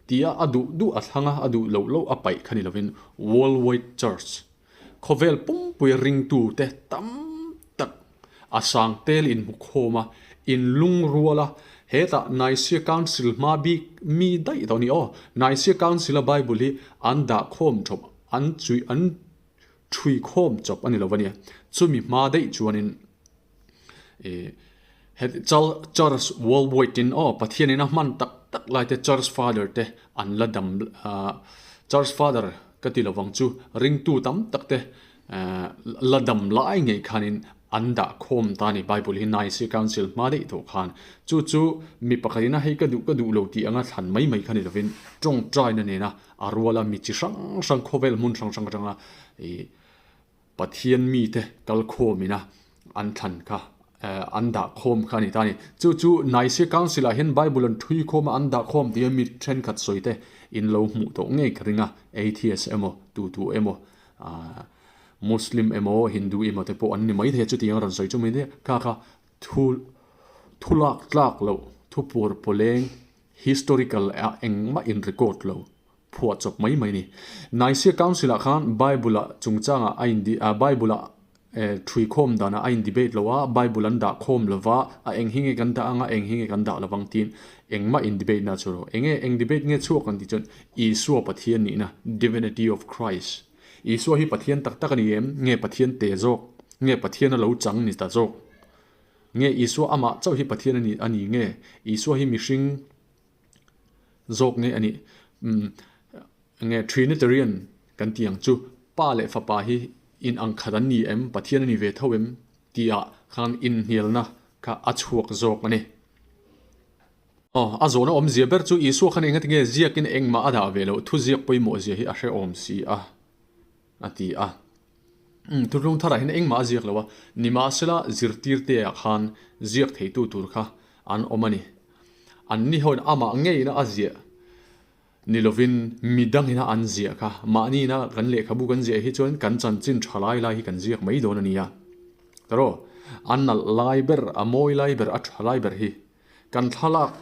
tia a duh duh a thlang a, a duh loh loh a paih kha ni lovin World Wide Church, khawvel pumpui ringtute tam tak a sang tel inhmu khawm a, inlungrual a, hetah Nicaea Council hma bik mi daih tawh a ni aw, Nicaea Council a Bible hi an dah khawm chawp, an chui an thui khawm chawp a ni lo a nia, chumi hma daih chuanin ih Church Worldwide in aw Pathianin a hman tak tak lai te Church Father te an la dam ah Church Father ka ti lovang chu ringtu tam tak te la dam lai ngei khanin an dah khawm ta a ni Bible hi Nicaea Council hma daih tawh khan chu chu mi pakhatin a hei ka duh ka duh lo tih anga thlan mai mai kha ni lovin tawngtaina nena a ruala mi chi hrang hrang khawvel hmun hrang hrang atanga ih Pathian mite kal khawmina an thlan kha an dah khawm kha a ni ta a ni. Chu chu Nicaea Council ah hian Bible an thui khawm a, an dah khawm tih a mi thenkhat sawi te in lo hmuh tawh ngei ka ring a, Atheist emaw, tu tu emaw, Muslim emaw, Hindu emaw te pawh an ni maithei a, chutiang a rawn sawi chu mai nia, kha kha thu thu lak tlak loh, thu pur pawleng, historical ah engmah in record lo. Phuah chawp mai mai a ni. Nicaea Council ah khan Bible ah chungchangah a in Bible ah thui khawm danah a in debate lo a, Bible an dah khawm lo va, a eng hi nge kan dah anga eng hi nge kan dah lovang tiin engmah in debate na chu lo. Enge eng debate nge chhuak an tih chuan Isua Pathian nihna, Divinity of Christ. Isua hi Pathian tak tak a ni em? Nge Pathian te zawk? Nge Pathian a lo chang ni ta zawk? Nge Isua amah chauh hi Pathian a ni a ni nge Isua hi mihring Zawk nge a nih? Umm nge Trinitarian kan tih ang chu Pa leh Fapa hi in ang khat an ni em? Pathian a ni ve tho em? tih ah khan inhnialna kha a chhuak zawk a ni. Aw, a zawhna awmzia ber chu Isua khan engatinge ziakin engmah a dah ve loh, thuziak pawimawh zia hi a hrehawm si a. A ti a. Umm, Thuthlung tharah hian engmah a ziak lo a, nimahsela zirtirteah khan ziak theitu tur kha an awm a ni. Anni hoin amah ngeina a ziah ni lovin midangina an ziah kha mahniina kan lehkhabu kan ziah hi chuan kan chanchin tha lai lai hi kan ziak mai dawn a nia. Taraw, a nalh lai ber, a mawi lai ber, a tha lai ber hi kan thlalak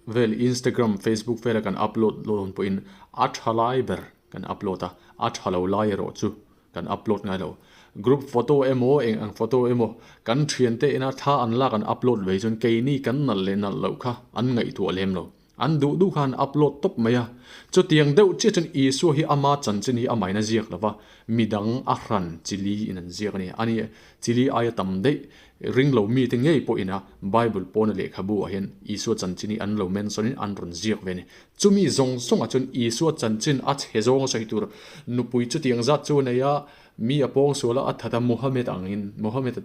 vel Instagram, Facebook vela kan upload dawn pawhin a tha lai ber kan upload a, a tha lo lai erawh chu kan upload ngai lo. Group photo emaw eng ang photo emaw kan thiante ina thla an lak an upload ve chuan keini kan nalh leh nalh loh kha an ngaihtuah lem lo. An duh duh kha an upload tawp mai a. Chutiang deuh chiah chuan Isua hi ama chanchin hi amahin a ziak lo va, midang a hran chili in an ziak a ni. Ani chili aia tam daih ring lo mite ngei pawhin a Bible pawna lehkhabu ah hian Isua chanchin hi an lo mention in an rawn ziak ve a ni. Chumi zawng zawngah chuan Isua chanchin a chhe zawng a sawi tur nupui chutiang zat chu a nei a, mi a pawng sual a, a that a, Muhammad angin, Muhammad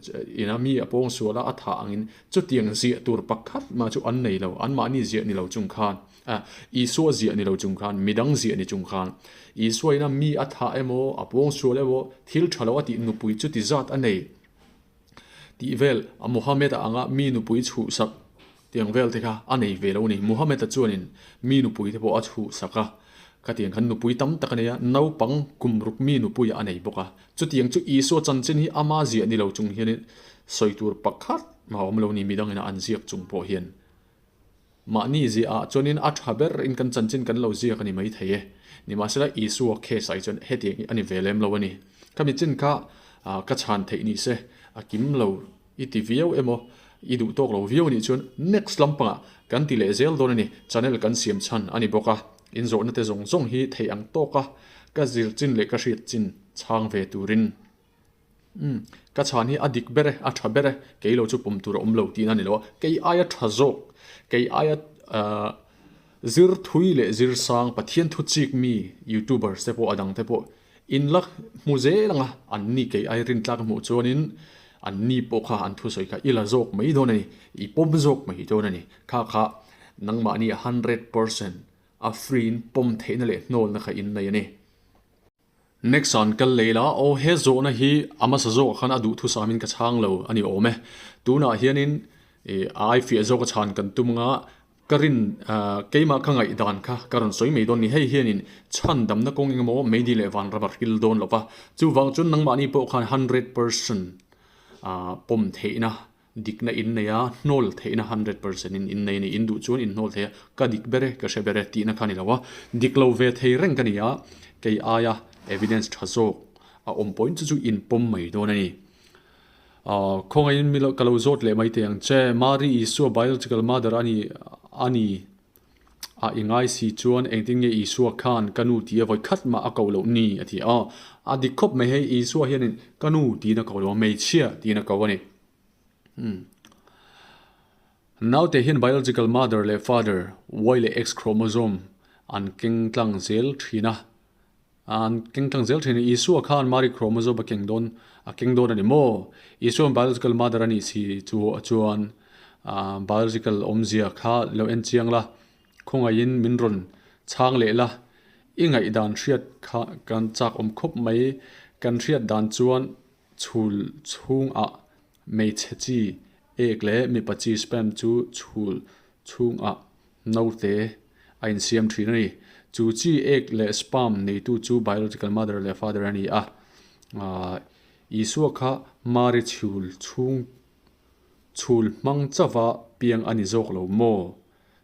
ina mi a pawng sual a, a thah angin chutiang ziah tur pakhat mah chu an nei lo, anmahni ziah ni lo chung khan, Isua ziah ni lo chung khan, midang ziah ni chung khan, Isua ina mi a thah emaw, a pawng sual emaw, thil tha lo a tih nupui chuti zat a nei. Tih vel a Muhammad-a anga mi nupui chhuhsak tiang vel te kha a nei ve lo a ni. Muhammad-a chuanin mi nupui te pawh a chhuhsak a, khatiang khan nupui tam tak a nei a, naupang kum ruk mi nupui a nei bawk a. Chutiang chu Isua chanchin hi ama ziah ni lo chung hianin sawi tur pakhat mah a awm lo a ni, midangin a an ziak chung pawh hian. Mahni ziah ah chuanin a tha ber in kan chanchin kan lo ziak a ni mai thei e. Nimahsela Isua case ah hi chuan hetiang hi a ni ve lem lo a ni. Khami chin kha ka chhan theih ni se a kim lo i ti viau emaw i duh tawk lo viau anih chuan next lampangah kan ti leh zel dawn a ni. Channel kan siam chhan a ni bawk a, inzawhna te zawng zawng hi theih ang tawk a ka zir chin leh ka hriat chin chhang ve turin. Umm, ka chhan hi a dik ber e, a tha ber e, kei lo chu pawm tur a awm lo tihna a ni lo a, kei aia tha zawk, kei aia ahh zir thui leh zir sang Pathian thu chik mi youtubers te pawh a dang te pawh in la hmu zel ang a, an ni kei ai rintlak hmuh chuanin an ni pawh kha an thusawi kha i la zawk mai dawn a ni, i pawm zawk mai dawn a ni, kha kha nangmahni 100% a free in pawm theihna leh hnawlna kha in nei a ni. Next an kal leh ila, aw he zawhna hi a hmasa zawkah khan a duhthusam in ka chhang lo a ni awm e. Tunah hianin ih a ai fiah zawk a chhan kan tum anga ka rin keimah ka ngaihdan kha ka rawn sawi mai dawn ni. Hei hianin chhan damna kawng engemaw meidi leh vanram a hril dawn lo va, chuvang chuan nangmahni pawh khan 100% pawm theihna Dikna in nei a, hnawl theihna 100% in in nei a ni. In duh chuan in hnawl thei a, ka dik ber e, ka hre ber e tihna kha a ni lo a. Dik lo ve thei reng ka ni a, kei aia evidence tha zawk a awm pawhin chu chu in pawm mai dawn a ni. Aw, khawngaihin mi ka lo zawt leh mai teh ang che, Mari Isua biological mother a ni a ni a i ngai si chuan engtin nge Isua khan ka nu tia vawi khat mah a koh loh ni a ti a. A dik khawp mai hei, Isua hianin ka nu tiin a koh lo a, hmeichhia tiin a ko a ni. Naute hian biological mother leh father, Y leh X chromosome an keng tlang zel thin a, an keng tlang zel thin a, Isua khan Mari chromosome a keng dawn, a keng dawn a ni maw? Isua'n biological mother a nih si chu chuan biological awmzia kha lo en chiang la, khawngaihin min rawn chhang leh la, i ngaihdan hriat kha kan chak awm khawp mai, kan hriat dan chuan Chhul chhungah hmeichhe chi ek leh mipa chi sperm chu chhul chhungah naute a insiam thin a ni. Chu chi ek leh sperm neitu chu biological mother leh father a ni a. Isua kha Mari chhul chhung chhul hmang chauha piang a ni zawk lo maw?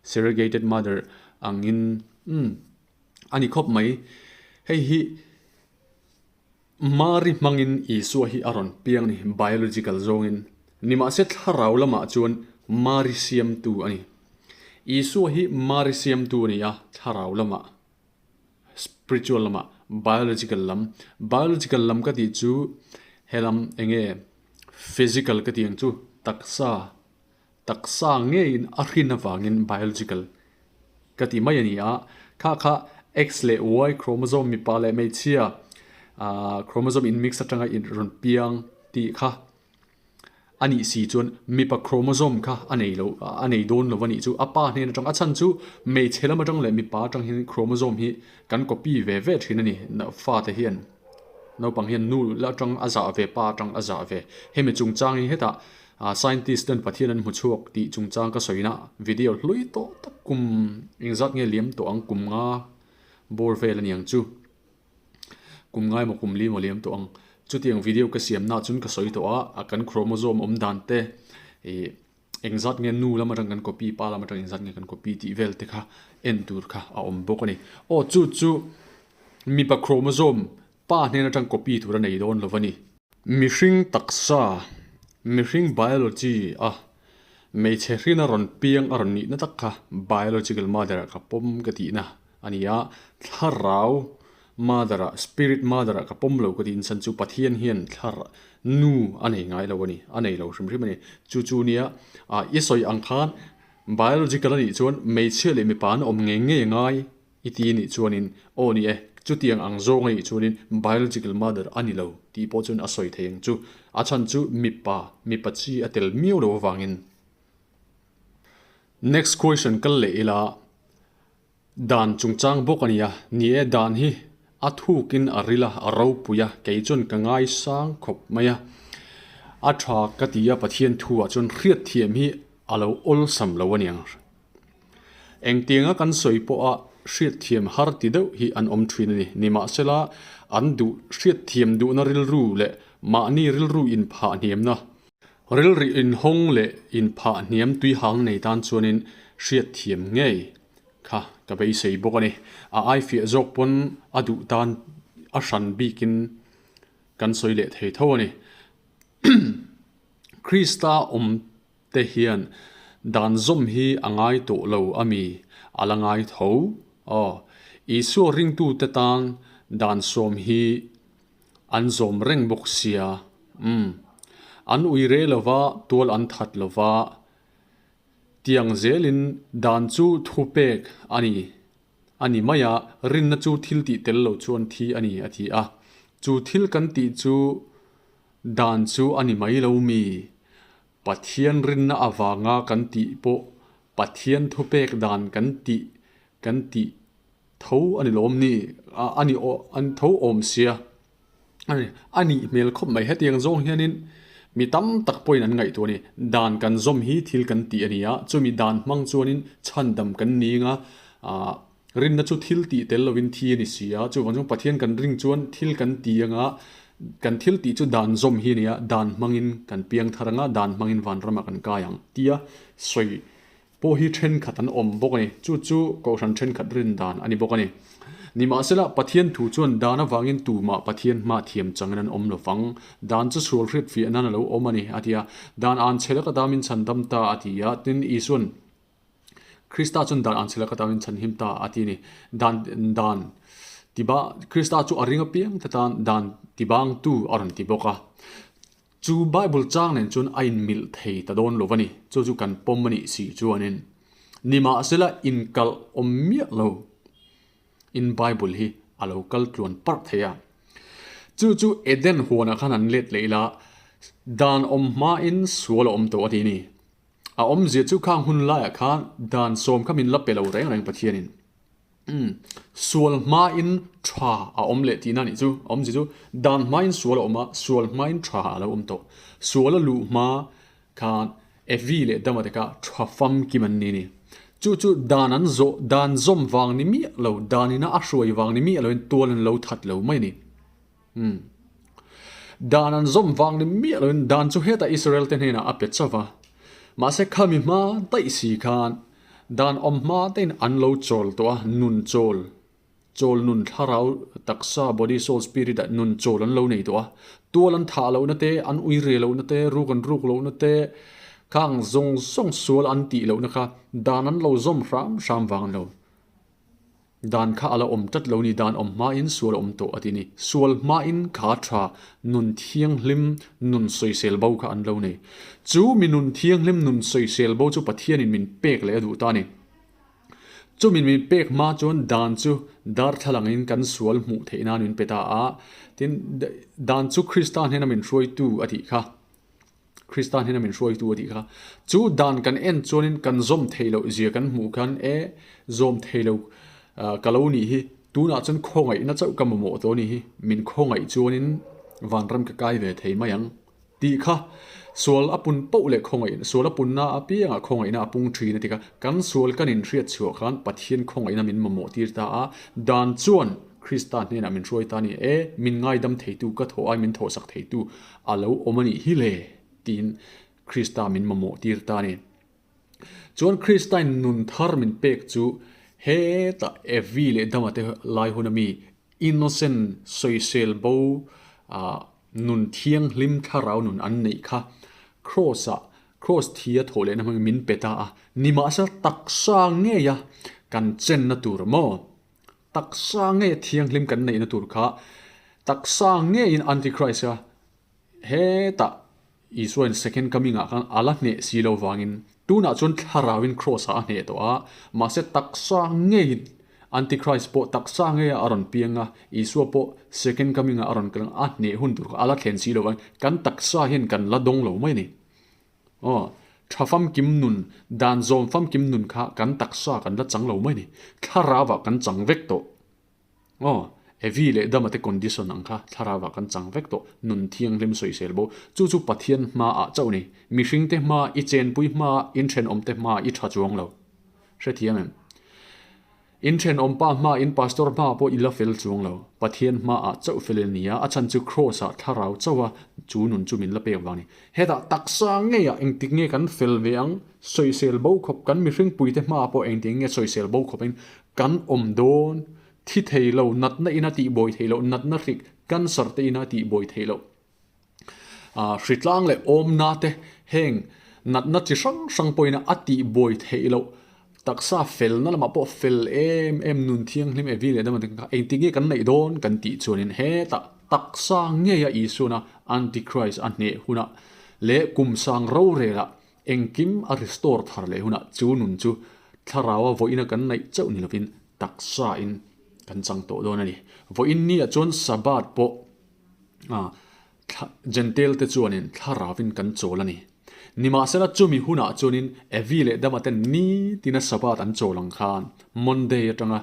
Surrogated mother angin umm a ni khawp mai. Hei hi. Mari hmangin Isua hi a rawn piang a ni, biological zawngin. Nimahse thlarau lamah chuan Mari siamtu a ni. Isua hi Mari siamtu a ni a, thlarau lamah, spiritual lamah, biological lam. Biological lam ka tih chu helam enge physical ka tih ang chu, taksa, Taksa ngeiin a hrin avangin biological ka tih mai a ni a, kha kha X leh Y chromosome mipa leh hmeichhia chromosome in mix atanga in rawn piang tih kha a nih si chuan mipa chromosome kha a nei lo a nei dawn lo a nih chu a pa hnen atang a chhan chu hmeichhe lam atang leh mipa atang hian chromosome hi kan copy ve ve thin a ni fate hian. Naupang hian nu atang a zah ve, pa atang a zah ve. Hemi chungchang hi hetah scientist ten Pathian an hmu chhuak tih chungchang ka sawina video hlui tawh tak kum engzat nge liam tawh ang kum nga bawr vel a niang chu. Kum ngai maw kum li maw liam tawh ang. Chutiang video ka siam na chuan ka sawi tawh a, a kan chromosome awm dan te ih engzat nge nu lam atang kan copy pa lam atang engzat nge kan copy tih vel te kha en tur kha a awm bawk a ni. Aw chu chu mipa chromosome pa hnen atang copy tur a nei dawn lo a ni. Mihring taksa, mihring biology a hmeichhe hrin a rawn piang a rawn nihna tak kha biological mother ah ka pawm ka tihna a ni a, thlarau mother ah, spirit mother ah ka pawm lo ka tih chan chu Pathian hian thlar nu a nei ngai lo a ni, a nei lo hrim hrim a ni. Chu chu nia ah i sawi ang khan biological a nih chuan hmeichhia leh mipa an awm ngei ngei a ngai i ti a nih chuanin aw ni e, chutiang ang zawng a nih chuanin biological mother a ni lo tih pawh chuan a sawi thei ang chu. A chhan chu mipa, mipa chi a tel miau lo avangin. Next question kal leh ila. Dan chungchang bawk a nia, ni e dan hi a thukin a ril a, a ropui a, kei chuan ka ngaisang khawp mai a. A tha ka ti a, Pathian thuah chuan hriatthiam hi a lo awlsam lo a niang. Engtianga kan sawi pawha hriatthiam har ti deuh hi an awm thin a ni. Nimahsela, an duh hriatthiam duhna rilru leh mahni rilru inphah hniamna, rilri inhawng leh inphah hniam tuihang nei tan chuanin hriatthiam ngei Kha ka beisei bawk a ni. A ai fiah zawk pawn a duh tan a hran bikin kan sawi leh thei tho a ni. Krista awm te hian dan zawm hi a ngai tawh lo a mi? A la ngai tho. Aw, Isua ringtute tan dan sawm hi an zawm reng bawk sia. Umm. An ui re lova, tual an that lova, Tiang zelin dan chu thu pek a ni a ni mai a, rinna chu thil tih tel lo chuan thi a ni a ti a. Chu thil kan tih chu dan chu a ni mai lo mi? Pathian rinna avanga kan tih pawh Pathian thupek dan kan tih kan tih tho a ni lawm ni? A ni tho awm sia. A nih hmel khawp mai. Hetiang zawng hianin mi tam tak pawhin an ngaihtuah a ni. Dan kan zawm hi thil kan tih a ni a, chumi dan hmang chuanin chhandam kan ning a, aah rinna chu thil tih tel lovin thi a ni si a, chuvang chuan Pathian kan ring chuan thil kan ti anga kan thil tih chu dan zawm hi a ni a, dan hmangin kan piang thar anga dan hmangin vanramah kan kai ang tia sawi pawh hi thenkhat an awm bawk a ni. Chu chu Kohhran thenkhat rin dan a ni bawk a ni. Nimahsela, Pathian thu chuan dan avangin tumah Pathian hma thiam changin an awm lo vang. Dan chu sual hriat fiah nan a lo awm a ni, a ti a. Dan an chhe laka damin chhan dam ta, a ti a. Tin, Isuan, Krista chuan dan an chhe laka damin chhan him ta, a ti a ni. Dan, dan tiba, Krista chu a ring apiang te tan dan tibangtu a rawn ti bawk a. Chu Bible chang nen chuan a inmilh thei ta dawn lo a ni. Chu chu kan pawm a nih si chuanin nimahsela inkalh awm miah lo in Bible hi a lo kal tluan parh thei a. Chu chu Eden huanah khan an let leh ila dan awm hmain sual a awm tawh a ti a ni. A awmzia chu khang hun laiah khan dan sawm kha min la pe lo reng reng Pathianin. Umm, sual hmain tha a awm leh tihna nih chu, a awmzia chu dan hmain sual a awm a, sual hmain tha a lo awm tawh. Sual a luh hma khan Evi leh Dama te kha tha famkim an ni a ni. Chu chu dan an zawh, dan zawm vang ni miah lo, dan ina a hruai vang ni miah loin tual an lo that lo mai a ni. Umm. Dan an zawm vang ni miah loin dan chu hetah Israel te hnenah a pe chauh va. Mahse khami hma daih si khan dan awm hma tein an lo chawl tawh a, nun chawl, chawl nun thlarau taksa body soul spirit ah nun chawl an lo nei tawh a. Tual an thah lohna te, an ui re lohna te, ruk an ruk lohna te, khang zawng zawng sual an tih lohna kha dan an lo zawm hram hram vang an lo. Dan kha a la awm tlat lo ni, dan awm hmain sual a awm tawh a ti ni. Sual hmain kha tha, nun thianghlim, nun sawisel bo kha an lo nei. Chu mi nun thianghlim, nun sawisel bo chu Pathianin min pek leh a duh ta a ni. Chu min min pek hma chuan dan chu darthlalangin kan sual hmuh theih nan min pe ta a, tin, dan chu Krista hnena min hruaitu a tih kha. Krista hnena min hruaitu a tih kha. Chu dan kan en chuanin kan zawm theih loh zia kan hmuh khan e, zawm thei lo ka lo nih hi. Tunah chuan khawngaihna chauh ka mamawh tawh a ni hi, min khawngaih chuanin vanram ka kai ve thei mai ang tih kha sual a pun poh leh khawngaih, sual a punna apiangah khawngaihna a pung thin a ti kha. Kan sual kan inhriat chhuah khan Pathian khawngaihna min mamawh tir ta a, dan chuan Krista hnenah min hruai ta a ni e, min ngaidam theitu ka thawh ai min thawhsak theitu a lo awm a nih hi le tiin Krista min mamawh tir ta a ni. Chuan Kristain nun thar min pek chu hetah Evi leh Dama te lai huna mi innocent sawisel bo nun thianghlim thlarau nun an neih kha Kraws ah Kraws thi a thawh lehna hmangin min pe ta a, nimahsela taksa ngeia kan chenna tur maw? Taksa ngeia thianghlim kan neihna tur kha taksa ngeiin Antichrist a Hetah Isuain second coming ah khan a la hneh si lo vangin tunah chuan thlarauin cross ah a hneh tawh a, mahse taksa ngeiin Antichrist pawh taksa ngeiah a rawn piang a, Isua pawh second coming ah a rawn kal ang a hneh hun tur kha a la thlen si lo vangin kan taksa hian kan la dawng lo mai a ni. Aw, tha famkim nun, dan zawm famkim nun kha kan taksa kan la chang lo mai a ni. Thlarauah kan chang vek tawh. Aw, Evi leh Dama te condition ang kha thlarau ah kan chang vek tawh, nun thianghlim sawisel bo. Chu chu Pathian hma ah chauh ni. Mihring te hma, i chenpui hma, in thenawm te hma i tha chuang lo. Hrethiam em? In thenawm pa hma, in pastor hma pawh i la fel chuang lo. Pathian hma ah chauh fel in ni a, a chhan chu Kraws ah thlarau chauh a chu nun chu min la pek vang ni. Hetah taksa ngei ah engtik nge kan fel ve ang? Sawisel bo khawp kan mihring pui te hma ah pawh engtik nge sawisel bo khawp in Kan awm dawn, thi thei lo, natna ina tihbuai theih loh, natna hrik, cancer te ina tihbuai theih loh, hritlang leh awmna te heng natna chi hrang hrang pawhin a tihbuai theih loh, taksa felna lamah pawh fel em em nun thianghlim evi leh dam ang kha engtik nge kan neih dawn kan tih chuanin hetah taksa ngeia Isuana Antichrist a hneh hunah leh kumsang rorelah Engkim a restore thar leh hunah chu nun chu thlaraua vawiina kan naih chauh ni lovin taksain kan chang tawh dawn a ni. Vawiin niah chuan Sabbath pawh Jentail te chuanin thlarauvin kan chawl a ni. Nimahsela chumi hunah chuanin Evi leh Dama ten nitina Sabbath an chawl ang khan Monday atanga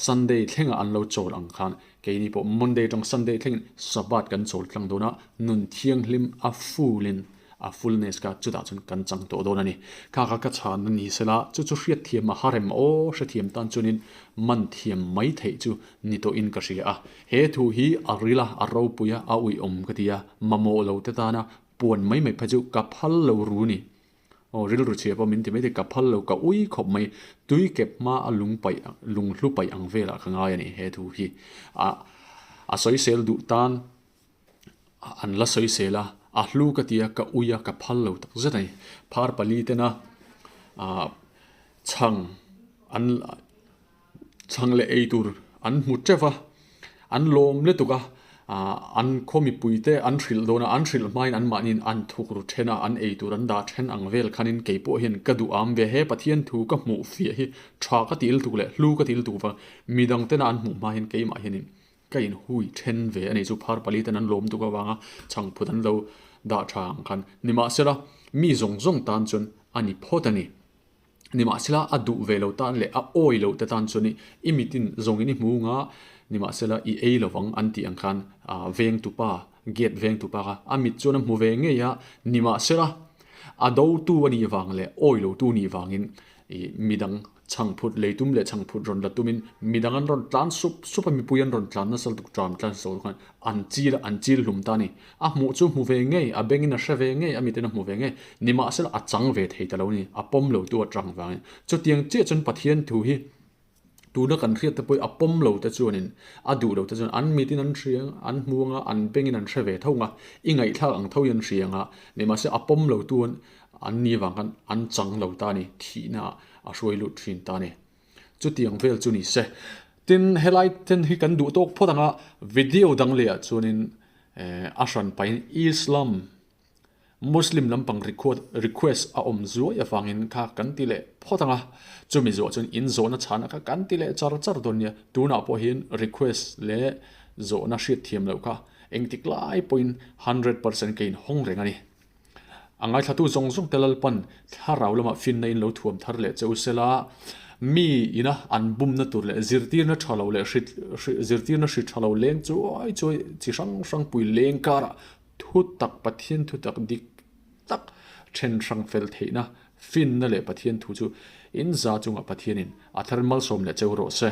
Sunday thlengah an lo chawl ang khan keini pawh Monday atang Sunday thlengin Sabbath kan chawl tlang dawn a, nun thianghlim a full-in A fullness kha chutah chuan kan chang tawh dawn a ni. Kha kha ka chhan a ni sela, chu chu hriatthiam a harem aw, hrethiam tan chuanin man thiam mai theih chu ni tawhin ka hria a. He thu hi a ril a, a ropui a, a uiawm ka ti a, mamawh lo te tana puan mai mai phei chu ka phal lo ru ni. Aw, rilru chhia pawh min ti mai thei, ka phal lo, ka ui khawp mai, tui kep hma a lung paih, lung hlu paih ang velah ka ngai a ni he thu hi. A, a sawisel duh tan. An la sawisel a, a hlu ka ti a, ka ui a, ka phal lo tak zet a ni. Phar pali tena ah chhang an chhang leh ei tur an hmu teuh va, an lawm lutuk a, ah an khaw mipui te an hrilh dawn a, an hrilh hmain anmahniin an thuk ru then a, an ei tur an dah then ang vel khanin kei pawh hian ka duh am ve. He Pathian thu ka hmuh fiah hi tha ka ti lutuk leh hlu ka ti lutuk vang, midang tena an hmuh hma hian keimah hianin Ka inhui then ve a nih chu phar pali ten an lawm tuk avanga chhangphut an lo dah tha ang khan. Nimahsela, mi zawng zawng tan chuan a ni phawt a ni. Nimahsela, a duh ve lo tan leh a awi lo te tan chuan i mitin zawngin i hmu nga, nimahsela i ei lovang an tih ang khan vengtupa, gate vengtupa kha a mit chuan a hmu ve ngei a, nimahsela, a dotu a nih vang leh awi lotu nih vangin i midang Chhangphut leitum leh chhangphut rawn la tumin midang an rawn tlan sup sup a, mipui an rawn tlan nasa lutuk tram tlan nasa lutuk khan an chil a, an chil hlum ta a ni. A hmuh chu hmu ve ngei, a bengin a hre ve ngei, a mitin a hmu ve ngei. Nimahsela a chang ve thei ta lo a ni, a pawm lo tu a tang vangin. Chutiang chiah chuan Pathian thu hi tuna kan hriat te pawh hi a pawm lo te chuanin, a duh lo te chuan an mitin an hria ang, an hmu ang a, an bengin an hre ve tho ang a, i ngaihthlak ang tho hi an hria ang a, nimahse a pawm lo tu an ni vang khan an chang lo ta a ni, thihna ah. a hruai lut thin ta a ni. Chutiang vel chu ni se. Tin, helai ten hi kan duh tawk phawt ang a, video dang leh ah chuanin a hran pahin Islam, Muslim lampang request a awm zuai avangin kha kan ti leh phawt ang a, chumi zawh chuan in zawhna chhana kha kan ti leh char char dawn nia. Tunah pawh hian request leh zawhna hriatthiam loh kha engtik lai pawhin 100% ka inhawng reng a ni. A ngaithlatu zawng zawng te Lalpan thlarau lamah finna in lo thuam thar leh che u sela. Mi ina an bumna tur leh zirtirna tha lo leh hri zirtirna hri tha lo leng chuai chuai chi hrang hrang pui leng karah thu tak Pathian thu tak dik tak then hrang fel theihna finna leh Pathian thu chu in za chungah Pathianin a thar malsawm leh cheu rawh se.